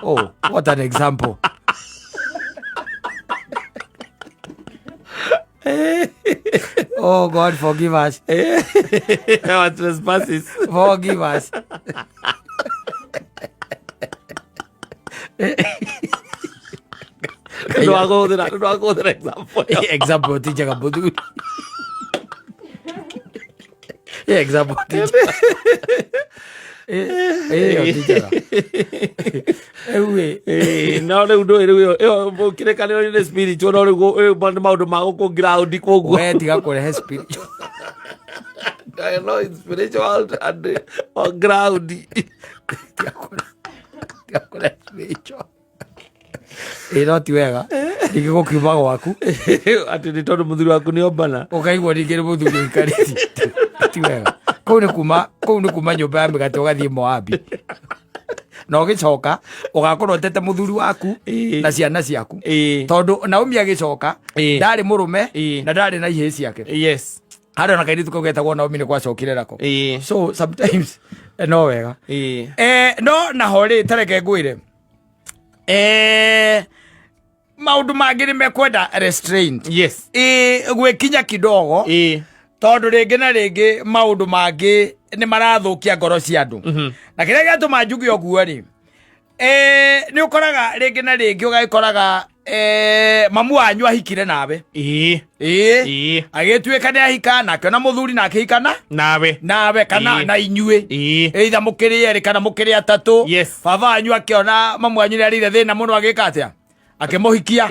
Oh, what an example. Oh God, forgive us. Our trespasses. Forgive us. Ndwagũhũthĩra example ĩyo. Example ti njega mũthuri. Example ti njega. Ĩyo ti njega. Rĩu ĩ, Ĩĩ, no rĩu ndũĩ rĩu ĩyo kĩrĩkanĩro nĩ spiritual, no rĩu rĩu nĩ maũndũ ma gũkũ ground koguo. We tiga kũrehe spiritual. No spiritual and on ground. Tiga kũrehe spiritual. Ĩ no ti wega. Ningĩ gũkiuma gwaku. Atĩ nĩ tondũ mũthuri waku nĩ ombana. Ũkaigua ningĩ nĩ mũthuri ũikarĩtie. Ti wega. Kũu nĩ kuma kũu nĩ kuma nyũmba ya mĩgate ũgathiĩ Moabi. Na ũgĩcoka ũgakorwo ũtete mũthuri waku na ciana ciaku. Tondũ Naomi agĩcoka ndarĩ mũrũme na ndarĩ na ihĩĩ ciake. Yes. Harĩ ona kairĩtu kau getagwo Naomi nĩ gwacokire nako. So sometimes no wega. No naho rĩ tareke ngwĩre. Maũndũ mangĩ nĩ mekwenda restraint. Yes. Gwĩkinya kidogo. Tondũ rĩngĩ na rĩngĩ maũndũ mangĩ nĩ marathũkia ngoro cia andũ. Na kĩrĩa gĩatũma njuge ũguo rĩ, nĩ ũkoraga rĩngĩ na rĩngĩ ũgagĩkoraga mamu wanyu ahikire nawe. Agĩtuĩka nĩ ahika na akĩona mũthuri na akĩhikana nawe. Nawe kana na inyuĩ. Either mũkĩrĩ erĩ kana mũkĩrĩ atatũ. Yes. Baba wanyu akĩona mamu wanyu nĩ arĩire thĩna mũno agĩka atĩa? Akĩmũhikia.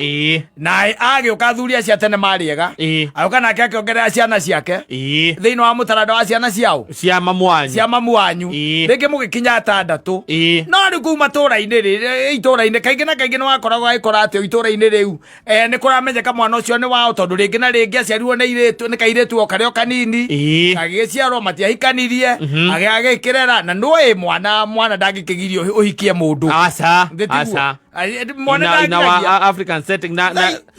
Naye agĩũka athuri acio a tene marĩ ega. Agĩũka nake akĩongerera ciana ciake. Thĩinĩ wa mũtaranda wa ciana ciao. Cia mamu wanyu. Cia mamu wanyu. Rĩngĩ mũgĩkinya atandatũ. No rĩu kũu matũũra-inĩ rĩ, itũũra-inĩ kaingĩ na kaingĩ nĩ wakoragwo agĩkora atĩ itũũra-inĩ rĩu nĩ kũramenyeka mwana ũcio nĩ wao tondũ rĩngĩ na rĩngĩ aciarirwo nĩ airĩtu, nĩ kairĩtu o karĩa o kanini. Gagĩciarwo matiahikanirie, agĩkĩrera na nĩũĩ mwana ndangĩkĩgirio ũhikie mũndũ. Aca, Thĩ tiguo? aca. Mwana In our ndangĩagia. African setting na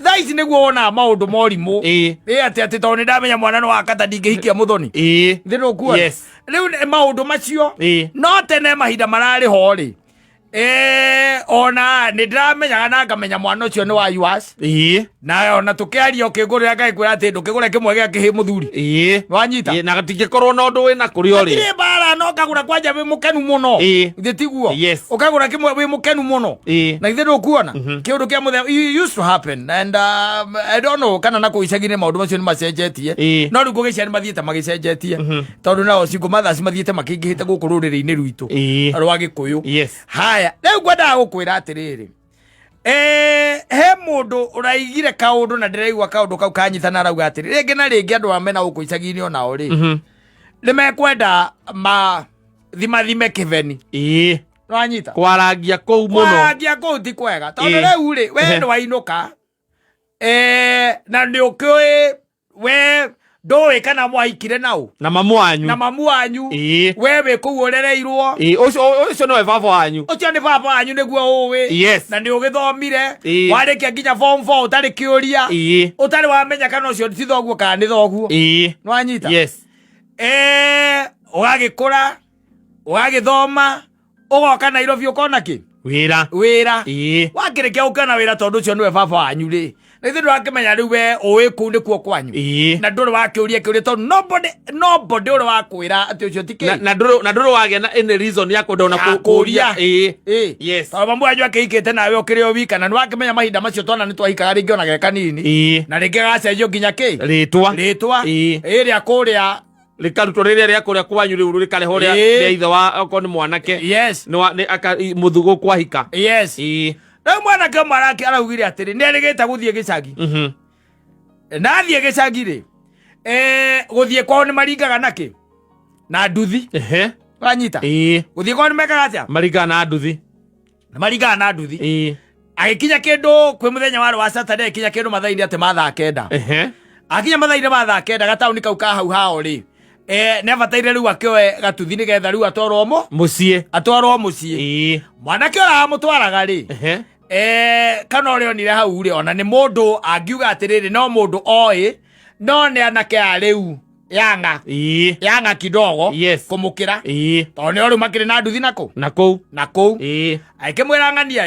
Thaa ici nĩguo wonaga maũndũ morimũ. Ĩ atĩ tondũ nĩ ndamenya mwana nĩ wakata ndingĩhikia mũthoni. Thĩ ndũkuona? Yes. Rĩu nĩ maũndũ macio. No tene mahinda mararĩ ho rĩ. Ona nĩ ndĩramenyaga na ngamenya mwana ũcio nĩ wa yours. Na ona tũkĩaria ũkĩngũrĩra ngagĩkwĩra atĩ ndũkĩgũre kĩmwe gĩa kĩhĩ mũthuri. Wanyita? Na gatingĩkorwo na ũndũ wĩna kũrĩ o rĩ. Hatirĩ mbara no ũkagũra kwanja wĩ mũkenu mũno. Githĩ tiguo? Yes. Ũkagũra kĩmwe wĩ mũkenu mũno. Na githĩ ndũkuona? Kĩũndũ kĩa mũthemba it used to happen and I don't know kana na kũu icagi-inĩ maũndũ macio nĩ macenjetie. No rĩu ngũgĩcia nĩ mathiĩte magĩcenjetie. Tondũ nao single mothers mathiĩte makĩingĩhĩte gũkũ rũrĩrĩ-inĩ rwitũ. Rwa Gĩkũyũ. Yes. Haya, rĩu ngwendaga gũkwĩra atĩrĩrĩ. He mũndũ ũraigire kaũndũ na ndĩraigua kaũndũ kau kanyitana arauga atĩrĩ rĩngĩ na rĩngĩ andũ aya mena gũkũ icagi-inĩ onao rĩ nĩ mekwenda ma thimathime kĩbeni. Nĩwanyita? Kwarangia kũu mũno. Kwarangia kũu ti kwega tondũ rĩu rĩ we nĩwainũka na nĩ ũkĩũĩ we ndũĩ kana mwahikire nau na mamu wanyu. Na mamu wanyu. We wĩ kũu ũrereirwo. Ũcio nĩwe baba wanyu. Ũcio nĩ baba wanyu nĩguo ũĩ. Yes. Na nĩ ũgĩthomire. Warĩkia nginya form 4 ũtarĩ kĩũria. Ũtarĩ wamenya kana ũcio ti thoguo kana nĩ thoguo. Nĩwanyita? Yes. Ũgagĩkũra, ũgagĩthoma, ũgoka Nairobi ũkona kĩ? Wĩra. Wĩra. Wakĩrĩkia gũkĩona wĩra tondũ ũcio nĩwe baba wanyu rĩ. Na ithuĩ ndũrakĩmenya rĩu we ũĩ kũu nĩkuo kwanyu. Na ndũrĩ wakĩũria kĩũria tondũ nobody ũrĩ wakwĩra atĩ ũcio ti kĩ. Na ndũrĩ wagĩa na any reason ya kwenda ona Ya kũũria. Yes. Tondũ mamu wanyu akĩhikĩte nawe ũkĩrĩ o wika na nĩwakĩmenya mahinda macio twana nĩtwahikaga rĩngĩ ona ge kanini. Na rĩngĩ gacenjio nginya kĩ? Rĩtwa. Rĩtwa. Rĩa kũrĩa rĩkarutwo rĩrĩa rĩa kũrĩa kwanyu rĩu rĩkarehwo rĩa ithe wa okorwo nĩ mwanake. Yes. Nĩ wa, nĩ aka, mũthugũ kwahika. Yes. Rĩu mwanake ũmwe araugire atĩrĩ, nĩ erĩgĩte gũthiĩ gĩcagi. Na athiĩ gĩcagi rĩ, gũthiĩ kwao nĩ maringaga na kĩ? Na nduthi. Wanyita? Gũthiĩ kwao nĩ mekaga atĩa? Maringaga na nduthi. Nĩ maringaga na nduthi. Agĩkinya kĩndũ kwĩ mũthenya warĩ wa Saturday, agĩkinya kĩndũ mathaa-inĩ atĩ ma thaa kenda. Akinya mathaa-inĩ ma thaa kenda gataũni kau ka hau hao rĩ, nĩ abataire rĩu akĩoe gatuthi nĩgetha rĩu atwarwo mũciĩ. Atwarwo mũciĩ. Mwanake ũrĩa wamũtwaraga rĩ, kana ũrĩa onire hau rĩ, ona nĩ mũndũ angiuga atĩrĩrĩ, no mũndũ oĩ, no nĩ anake a rĩu yanga. Yanga kidogo. Yes. Kũmũkĩra. Tondũ nĩ rĩu makĩrĩ na nduthi na kũ? Na kũu. Na kũu. Agĩkĩmwĩra ng'ania,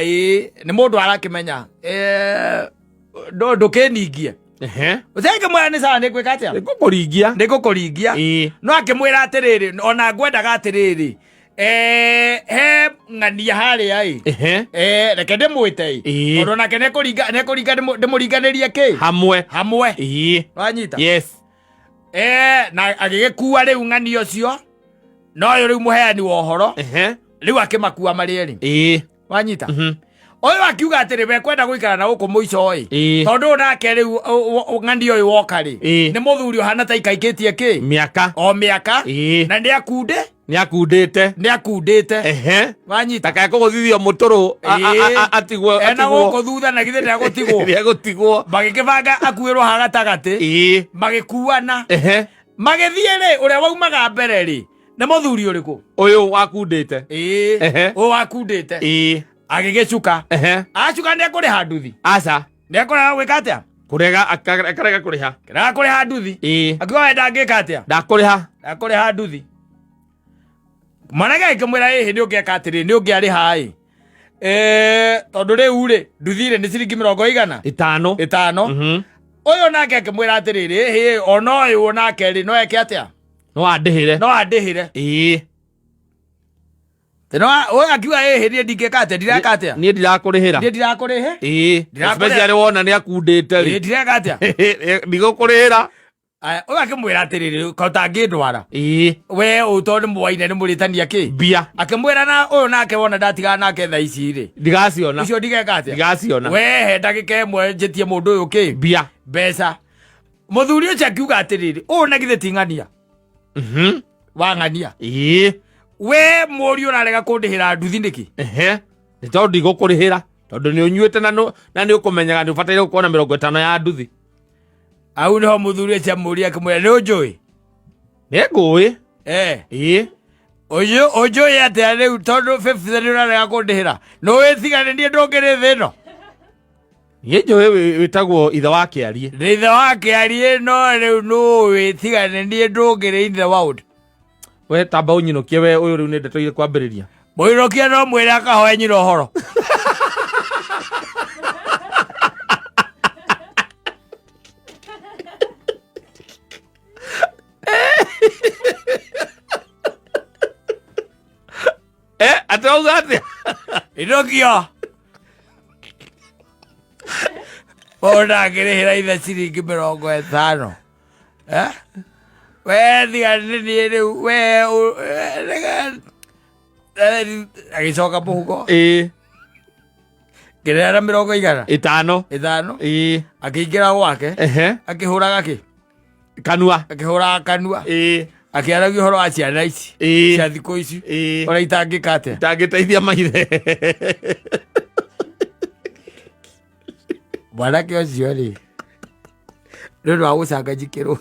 nĩ mũndũ arakĩmenya. Ndũkĩningie. Ũcio akĩmwĩra nĩ sawa, nĩngwĩka atĩa? Nĩngũkũringia. Nĩngũkũringia. No akĩmwĩra atĩrĩrĩ, ona ngwendaga atĩrĩrĩ, he ng'ania harĩa ĩ. Reke ndĩmwĩte ĩ. Tondũ onake nĩekũringa, ndĩmũringanĩrie kĩ? Hamwe. Hamwe. Wanyita? Yes. Na agĩgĩkua rĩu ng'ania ũcio, na ũyũ rĩu mũheani wa ũhoro, rĩu akĩmakua marĩ erĩ. Wanyita? Ũyũ akiuga atĩrĩ, we kwenda gũikara na gũkũ mũico ĩ. Tondũ ũyũ nake rĩu, ng'ania ũyũ woka rĩ, nĩ mũthuri ũhana ta ikaikĩtie kĩ? Mĩaka. O mĩaka. Na nĩ akunde. Nĩ akundĩte. Nĩ akundĩte. Ehe. Wanyita. Ndakae kũgũthithio mũtũrũ atigwo. Ena atigwo. Gũkũ thutha na githĩ ndegũtigwo. Nĩegũtigwo. Magĩkĩbanga akuĩrwo ha gatagatĩ. Magĩkuana. Magĩthiĩ rĩ, ũrĩa waumaga mbere rĩ, nĩ mũthuri ũrĩkũ? Ũyũ wakundĩte. Ĩĩ. Ũyũ wakundĩte. Agĩgĩcuka. Acuka nĩ ekũrĩha nduthi. Aca. Nĩ ekũrega gwĩka atĩa? Kũrega akarega kũrĩha. Kĩrega kũrĩha nduthi. Akiuga we ndangĩka atĩa? Ndakũrĩha. Ndakũrĩha nduthi. Mwanake akĩmwĩra ĩhĩ nĩ ũngĩeka atĩrĩ, nĩ ũngĩarĩha ĩ. Tondũ rĩu rĩ, nduthi rĩ nĩ ciringi mĩrongo igana? Ĩtano. Ĩtano. Ũyũ nake akĩmwĩra atĩrĩrĩ, ĩhĩ ona ũyũ nake rĩ no eke atĩa? No andĩhĩre. No andĩhĩre. Teno ũyũ akiuga ĩhĩ niĩ ndingĩka atĩa, ndireka atĩa? Niĩ ndirakũrĩhĩra. Niĩ ndirakũrĩhe? Ndirakũrĩha. Especially wona nĩ akundĩte rĩ. Ĩĩ ndireka atĩa? Ndigũkũrĩhĩra. Aya, ũyũ akĩmwĩra atĩrĩrĩ, ko ũtangĩndwara. We ũyũ tondũ nĩ mwaine nĩ mũrĩtania kĩ? Mbia. Akĩmwĩra na ũyũ nake wona ndatigana nake thaa ici rĩ. Ndigaciona. Icio ndigeka atĩa? Ndigaciona. We he ndagĩka ĩmwe njĩtie mũndũ ũyũ kĩ? Mbia. Mbeca. Mũthuri ũcio akiuga atĩrĩrĩ, ũyũ na githĩ ti ng'ania? Wa ng'ania. We mũriũ ũrarega kũndĩhĩra nduthi nĩkĩ? Nĩ tondũ ndigũkũrĩhĩra. Tondũ nĩ ũnyuĩte na nĩ ũkũmenyaga nĩ ũbataire gũkorwo na 50 ya nduthi. Au nĩho mũthuri ũcio amũria akĩmwĩra nĩ ũnjũĩ? Nĩ ngũĩ. Ũyũ ũnjũĩ atĩa rĩu tondũ 50 nĩ ũrarega kũndĩhĩra? Nĩ ũĩ tiga nĩ niĩ ndũngĩrĩ thĩ ĩno? Niĩ njũĩ wĩtagwo ithe wa Kĩarie. Nĩ ithe wa Kĩarie no rĩu nũĩ tiga nĩ niĩ ndũngĩrĩ in the world. We tamba ũnyinũkie we ũyũ rĩu nĩ ndeto irĩ kwambĩrĩria. Mũinũkie no mwĩre akahoe nyina ũhoro. Atĩ wauga atĩa? Inũkio. Ona akĩrĩhĩra ithe ciringi 50. We tiga nĩ niĩ rĩu we agĩcoka mũhuko. Ngĩrĩha na 100. Ĩtano. Ĩtano. Akĩingĩra gwake. Akĩhũraga kĩ? Kanua. Akĩhũraga kanua. Akĩaragia ũhoro wa ciana ici. Cia thikũ ici. Ũrĩa itangĩka atĩa? Itangĩteithia maithe. Mwanake ũcio rĩ, nĩ ũndũ wa gũcanganjikĩrwo.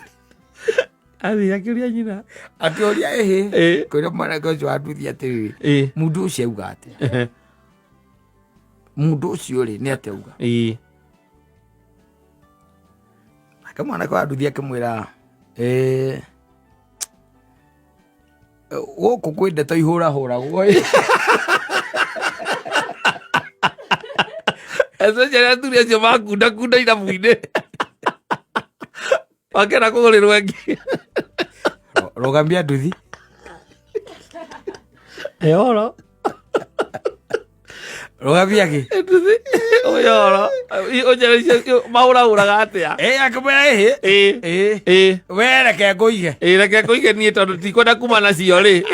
Athiĩ akĩũria nyina. Akĩũria ĩhĩ. Kũrĩa mwanake ũcio wa nduthi atĩrĩrĩ, mũndũ ũcio auga atĩa? Mũndũ ũcio rĩ, nĩ atĩa auga? Nake mwanake wa nduthi akĩmwĩra, gũkũ kwĩ ndeto ihũrahũragwo. Especially athuri acio makundakunda irabu-inĩ. Makena kũgũrĩrwo ĩngĩ. Rũgamia nduthi. Ĩhoro. Rũgamia kĩ? Nduthi. Ũyoro. Ũnjĩre mahũrahũraga atĩa? Akĩmwĩra ĩhĩ. We reke ngũige. Reke ngũige niĩ tondũ ndikwenda kuma nacio rĩ.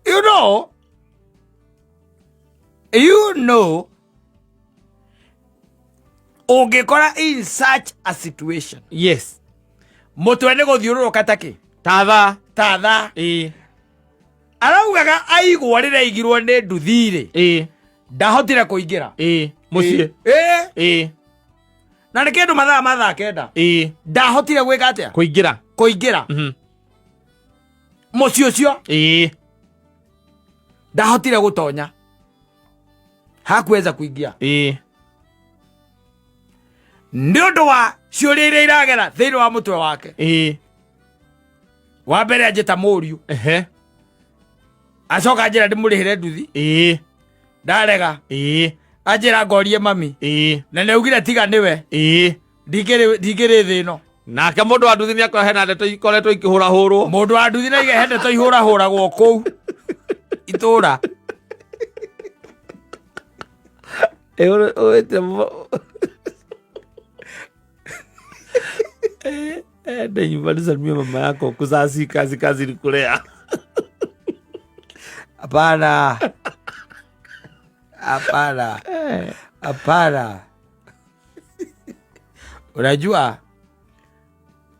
You know, you know, ũngĩkora in such a situation. Yes. Mũtwe nĩ gũthiũrũrũka ta kĩ? Ta thaa. Ta thaa. Araugaga aigua rĩrĩa aigirwo nĩ nduthi rĩ. Ndahotire kũingĩra. Mũciĩ. Na nĩ kĩndũ mathaa ma thaa 9. Ndahotire gwĩka atĩa? Kũingĩra. Kũingĩra. Mũciĩ ũcio. Ndahotire gũtonya. Hakuweza kuingia. Nĩ ũndũ wa ciũria iria iragera thĩinĩ wa mũtwe wake. Wa mbere anjĩta mũriũ. Acoka anjĩra ndĩmũrĩhĩre nduthi. Ndarega. Anjĩra ngorie mami. Na nĩaugire tiga nĩwe. Ndingĩrĩ thĩ ĩno. Nake mũndũ wa nduthi nĩakorwo hena ndeto ikoretwo ikĩhũrahũrwo. Mũndũ wa nduthi nĩaiga he ndeto ihũrahũragwo kũu itũra. Ende nyumbani salimia mama yako kuzazi kazi kazi ni kulea. Hapana. Hapana. Hapana. Unajua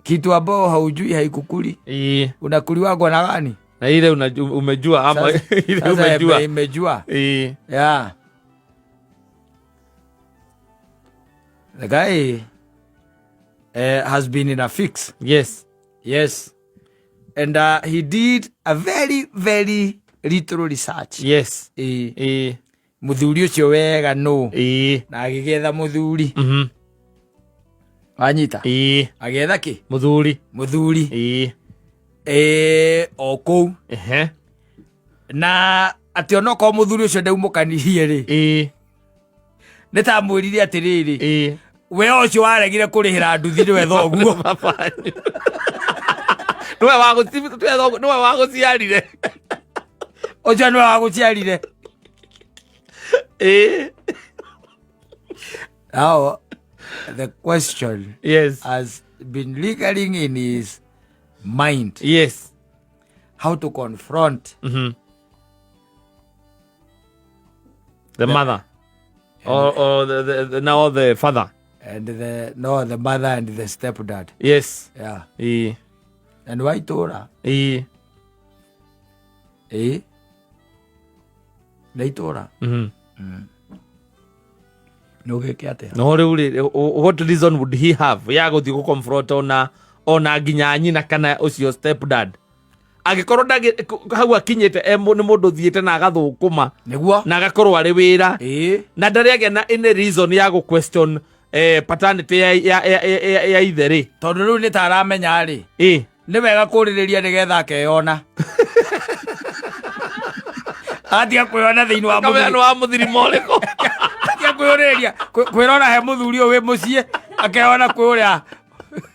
Kitu ambao haujui haikukuli. Ĩĩ. Unakuliwagwa na gani? Na ile umejua ama ile Sasa umejua. Imejua. Ĩĩ. Yeah. The guy has been in a fix. Yes. Yes. And he did a very, very little research. Yes. Ĩĩ. Ĩĩ. Mũthuri ũcio wega nũ. Ĩĩ. Na agĩgĩetha mũthuri. Wanyita? Ĩĩ. Agĩetha kĩ? Mũthuri. Mũthuri. Ĩĩ. Ĩĩ, o kũu. Ehe. Na atĩ onokorwo mũthuri ũcio ndaumũkanirie rĩ. Ĩĩ. Nĩ ta mwĩrire atĩrĩrĩ. Ĩĩ. We ũcio waregire kũrĩhĩra nduthi nĩwe thoguo. Nĩwe wagũciarire. Ũcio nĩwe wagũciarire. Ĩĩ. Now, the question Yes. has been lingering in his mind. Yes. How to confront The mother. Or the now the father. And the no the mother and the stepdad. Yes. Yeah. Ĩĩ. And why itũra? Ĩĩ. Ĩĩ. Nĩ itũra. Nĩ ũgĩke atĩa? No rĩu rĩ, what reason would he have ya gũthiĩ gũ-confront ona nginya nyina kana ũcio stepdad? Angĩkorwo hau akinyĩte nĩ mũndũ ũthiĩte na agathũkũma. Nĩguo. Na agakorwo arĩ wĩra. Ĩĩ. Na ndarĩ agĩa na any reason ya gũ question paternity ya ithe rĩ. Tondũ rĩu nĩ ta aramenya rĩ. Ĩĩ. Nĩ wega kũrĩrĩria nĩgetha akeyona. Atiga kwĩyona thĩinĩ wa Kamenya mũthuri. nĩ wa mũthirima ũrĩkũ. Atiga kwĩyũrĩrĩria, kwĩrora he mũthuri ũyũ wĩ mũciĩ, akeyona kwĩ ũrĩa,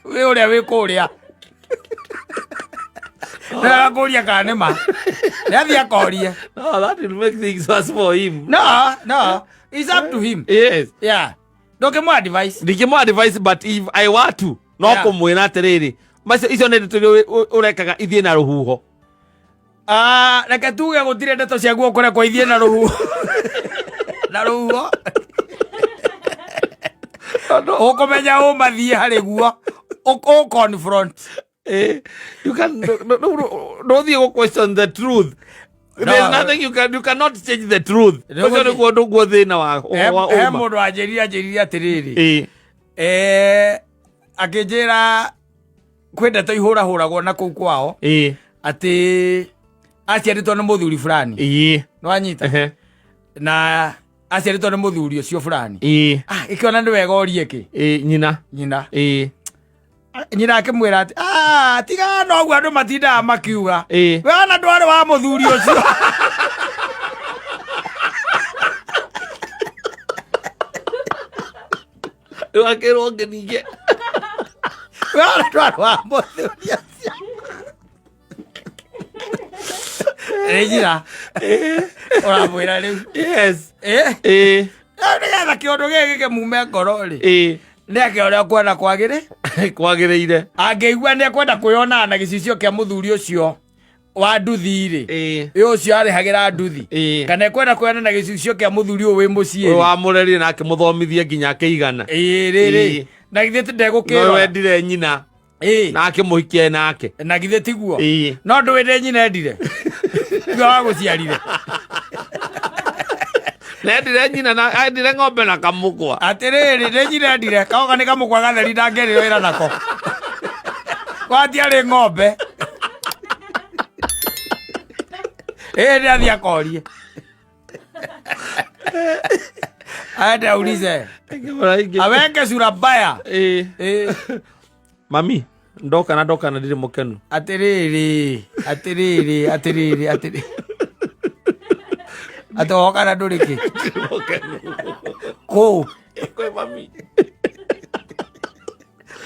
wĩ ũrĩa wĩ kũrĩa. Nĩ wega kũria kana nĩ ma. Nĩ athiĩ akorie. No, that will make things worse for him. No, no, it's up to him. Yes. Yeah. Ndũngĩmũ advice. Ndingĩmũ advice, but if I were to, no Yeah. kũmwĩra atĩrĩrĩ, macio icio nĩ ndeto iria ũrekaga ithiĩ na rũhuho. Reke tuge gũtirĩ ndeto ciaguo kũrekwo ithiĩ na rũhuho. Na rũhuho. Ũkũmenya ũmathiĩ harĩ guo. Ũ confront. You can, no, no, no, no, ndũthiĩ gũ question the truth. No. There's nothing you can, you cannot change the truth. Nĩ Ũcio ũgũthiĩ- nĩguo ndũguo thĩna wa He ũma. mũndũ wanjĩrire anjĩrire atĩrĩrĩ. Ĩĩ. Akĩnjĩra kwĩ ndeto ihũrahũragwo na kũu kwao. Ĩĩ. Atĩ aciarĩtwo nĩ mũthuri fulani. Ĩĩ. Nĩwanyita? Ehe. Na aciarĩtwo nĩ mũthuri ũcio fulani. Ĩĩ. Ĩkĩona nĩ wega orie kĩ? Ĩĩ, nyina. Nyina. Ĩĩ. Nyina akĩmwĩra atĩ, tiga no ũguo andũ matindaga makiuga. Ĩĩ. We ona ndwarĩ wa mũthuri ũcio. Rĩu akĩrwo ngĩningĩ. We ona ndwarĩ wa mũthuri ũcio. Nĩ nyina. Ũramwĩra rĩu. Yes. Ĩĩ. Ĩĩ. Rĩu nĩgetha kĩũndũ gĩkĩ gĩkĩmume ngoro rĩ. Ĩĩ. Nĩ ake ũrĩa ũkuona kwagĩrĩ? Kwagĩrĩire. Angĩigua nĩ ekwenda kwĩyonana na gĩcicio kĩa mũthuri ũcio wa nduthi rĩ. Ĩĩ. Ĩ ũcio arĩhagĩra nduthi. Ĩĩ. Kana ekwenda kwĩyonana na gĩcicio kĩa mũthuri ũyũ wĩ mũciĩ Ũyũ rĩ. wamũrerire na akĩmũthomithia nginya akĩigana. Ĩĩ, rĩ, rĩ. Ĩĩ. Na githĩ ti No ndegũkĩrora? wendire nyina. Ĩĩ. Na akĩmũhikia nake. Na githĩ tiguo? Ĩĩ. No ndũĩ ndĩ nyina endire. Tiga wagũciarire. Nendire nyina na endire ng'ombe na kamũkwa. Atĩrĩrĩ, ndĩ nyina endire. Kaoga nĩ kamũkwa gatheri ndangĩrĩo wĩra nako. Gwatiarĩ ng'ombe. Ĩĩ, nĩ athiĩ akorie. Aende aulize. Aweke sura mbaya. Ĩĩ. Ĩĩ. Mami, ndoka na ndoka na ndirĩ mũkenu. Atĩrĩrĩ, atĩrĩrĩ, atĩrĩrĩ, atĩrĩrĩ. Atĩ woka na ndũrĩ kĩ? Ndirĩ mũkenu. Kũ? Kwĩ mami.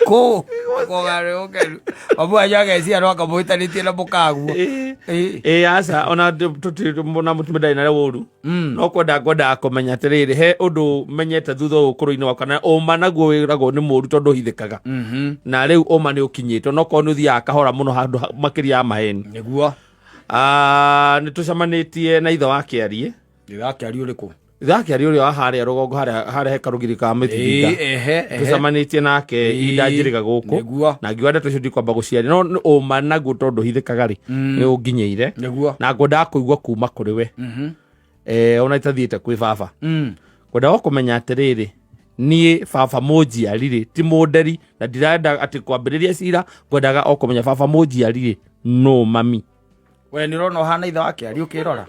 Kũ? Koga nĩ mũkenu. Mamu wanyu agecia no akamũhĩtanĩtie na mũkaguo. Ĩĩ. Ĩĩ. Ĩĩ, aca, ona tũtirĩ na mũtumia ndarĩ na ũru. No kwenda ngwendaga kũmenya atĩrĩrĩ, he ũndũ menyete thutha ũyũ ũkũrũ-inĩ wakwa, na ũma naguo wĩragwo nĩ mũũru tondũ ũhithĩkaga. Na rĩu ũma nĩ ũkinyĩte, onokorwo nĩ ũthiaga kahora mũno handũ makĩria ya maheni. Nĩguo. Nĩ tũcemanĩtie na ithe wa Kĩarie. Ithe wa Kĩarie ũrĩkũ? Ithe wa Kĩarie ũrĩa wa harĩa rũgongo harĩa he karũgiri ka mĩthiringa. Ĩĩ, ehe, ehe. Tũcemanĩtie nake Ĩĩ, ihinda njĩrĩga gũkũ. Nĩguo. Na ngiuga ndeto icio ndikwamba gũciaria no nĩ ũma naguo tondũ hithĩkaga rĩ nĩ ũnginyĩire. Nĩguo. Na ngwendaga kũigua kuma kũrĩ we. Ona itathiĩte kwĩ baba. Ngwendaga kũmenya atĩrĩrĩ, niĩ baba mũnjiari rĩ ti mũnderi na ndirenda atĩ kwambĩrĩria cira, ngwendaga o kũmenya baba mũnjiari rĩ nũ mami. We nĩ ũrona ũhana ithe wa Kĩarie ũkĩrora?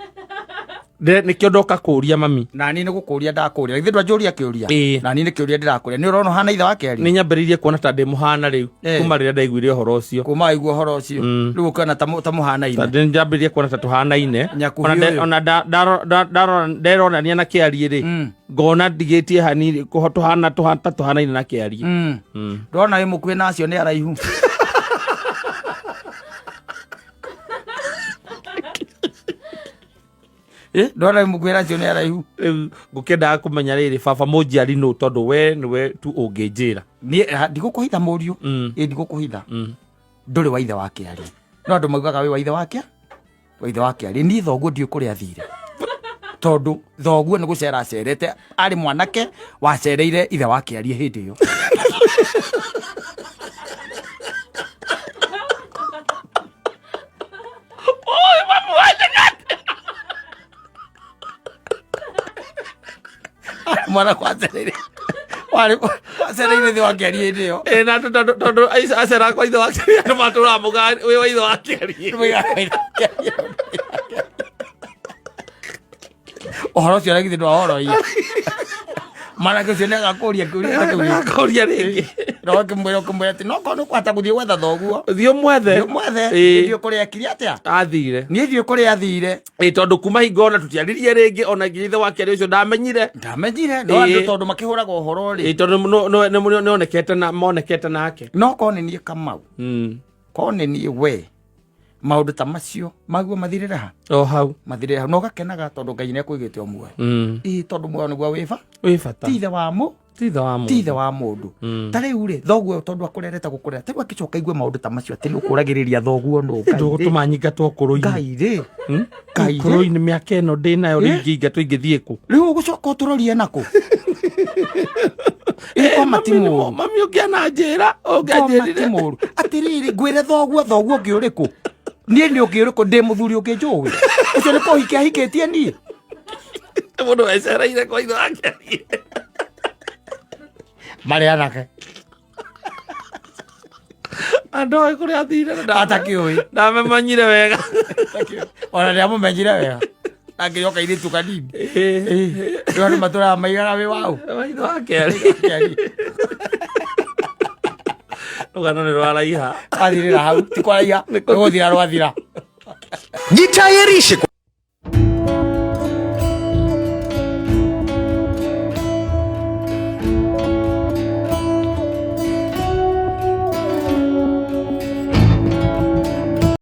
Nĩkĩo ndoka kũria mami. Na niĩ nĩ gũkũria ndakũria. Githĩ ndwanjũria kĩũria? Ĩĩ. Na niĩ nĩ kĩũria ndĩrakũria. Nĩ ũrona ũhana ithe wa Kĩarie? Nĩ nyambĩrĩirie kuona ta ndĩ mũhana rĩu kuma rĩrĩa ndaiguire ũhoro ũcio. Kuma waigua ũhoro ũcio. Rĩu ũkĩona ta mũhanaine. Ta nyambĩrĩirie kuona ta tũhanaine. Nyakuhi Ona ũyũ. Ona nderonania na Kĩarie rĩ, ngona ndigĩtie hanini tũhana ta tũhanaine na Kĩarie. Ndona wĩ mũkuhĩ na acio nĩ araihu. Ndona wĩ mũkuhĩ na acio nĩ araihu. Rĩu ngũkĩendaga kũmenya rĩrĩ baba mũnjiari nũ, tondũ we nĩwe tu ũngĩnjĩra. Niĩ ndigũkũhitha mũriũ. Ĩ ndigũkũhitha. Ndũrĩ wa ithe wa Kĩarie. No andũ maugaga wĩ wa ithe wa Kĩarie. Wa ithe wa Kĩarie. Niĩ thoguo ndiũĩ kũrĩa athire. Tondũ thoguo nĩ gũcera acerete, arĩ mwanake wacereire ithe wa Kĩarie hĩndĩ ĩyo. Mwana wacereire. Warĩ wacereire ithe wa Kĩarie hĩndĩ ĩyo. Ĩ, na tondũ acera kwa ithe wa Kĩarie, andũ matũraga mũgaa wĩ wa ithe wa Kĩarie. Ũhoro ũcio na githĩ ndwahoroia. Mwanake ũcio nĩ agakũria kĩũria ta kĩu. Agakũria rĩngĩ. No ũkĩmwĩra atĩ no korwo nĩ ũkũhota gũthiĩ gwetha thoguo. Thiĩ ũmwethe. Thiĩ ũmwethe. Ĩĩ. Thiĩ kũrĩa ekire atĩa? Athire. Niĩ thiĩ kũrĩa athire. Ĩ, tondũ kuma hingo ona tũtiaririe rĩngĩ, ona nginya ithe wa Kĩarie ũcio ndamenyire. Ndamenyire. No andũ tondũ makĩhũraga ũhoro rĩ. Ĩ, tondũ nĩonekete na monekete nake. No korwo nĩ niĩ Kamau. Korwo nĩ niĩ we. Maũndũ ta macio maguo mathirĩre ha? O hau. Mathirĩre hau. Na ũgakenaga tondũ Ngai nĩ akũigĩte o muoyo. Ĩ, tondũ muoyo nĩguo wĩ ba? Wĩ bata. Ti ithe wa mũ? Ti ithe wa mũndũ. Ti ithe wa mũndũ. Ta rĩu rĩ, thoguo tondũ akũrerete gũkũrera, ta rĩu akĩcoka aigue maũndũ ta macio atĩ nĩ ũkũragĩrĩria thoguo nũ. Ngai rĩ. Ndũgũtũma nyingatwo ũkũrũ-inĩ. Ngai rĩ. Ngai rĩ. Ũkũrũ-inĩ mĩaka ĩno ndĩ nayo rĩu ingĩingatwo ingĩthiĩ kũ? Rĩu ũgũcoka ũtũrorie nakũ? Ĩ, koma ti mũũru. Mami ũngĩananjĩra, Koma ti mũũru. Atĩrĩrĩ, ngwĩre thoguo, thoguo ũngĩ ũrĩkũ? Niĩ nĩ ũngĩ ũrĩkũ ndĩ mũthuri ũngĩ njũĩ? Ũcio nĩ kũhikia ahikĩtie niĩ? Mũndũ wecereire kwa ithe wa Kĩarie. Marĩ anake. Andũ oĩ kũrĩa athire na Atakĩũĩ. Ndamemanyire wega. Ona nĩamũmenyire wega. Angĩoka airĩtu kanini. Rĩu andũ matũraga maigaga wĩ waũ. Wa ithe wa Kĩarie. Rũgano nĩ rwaraiha. Rwathirĩra hau, ti kwaraiha, nĩ gũthira rwathira. Jitayarishe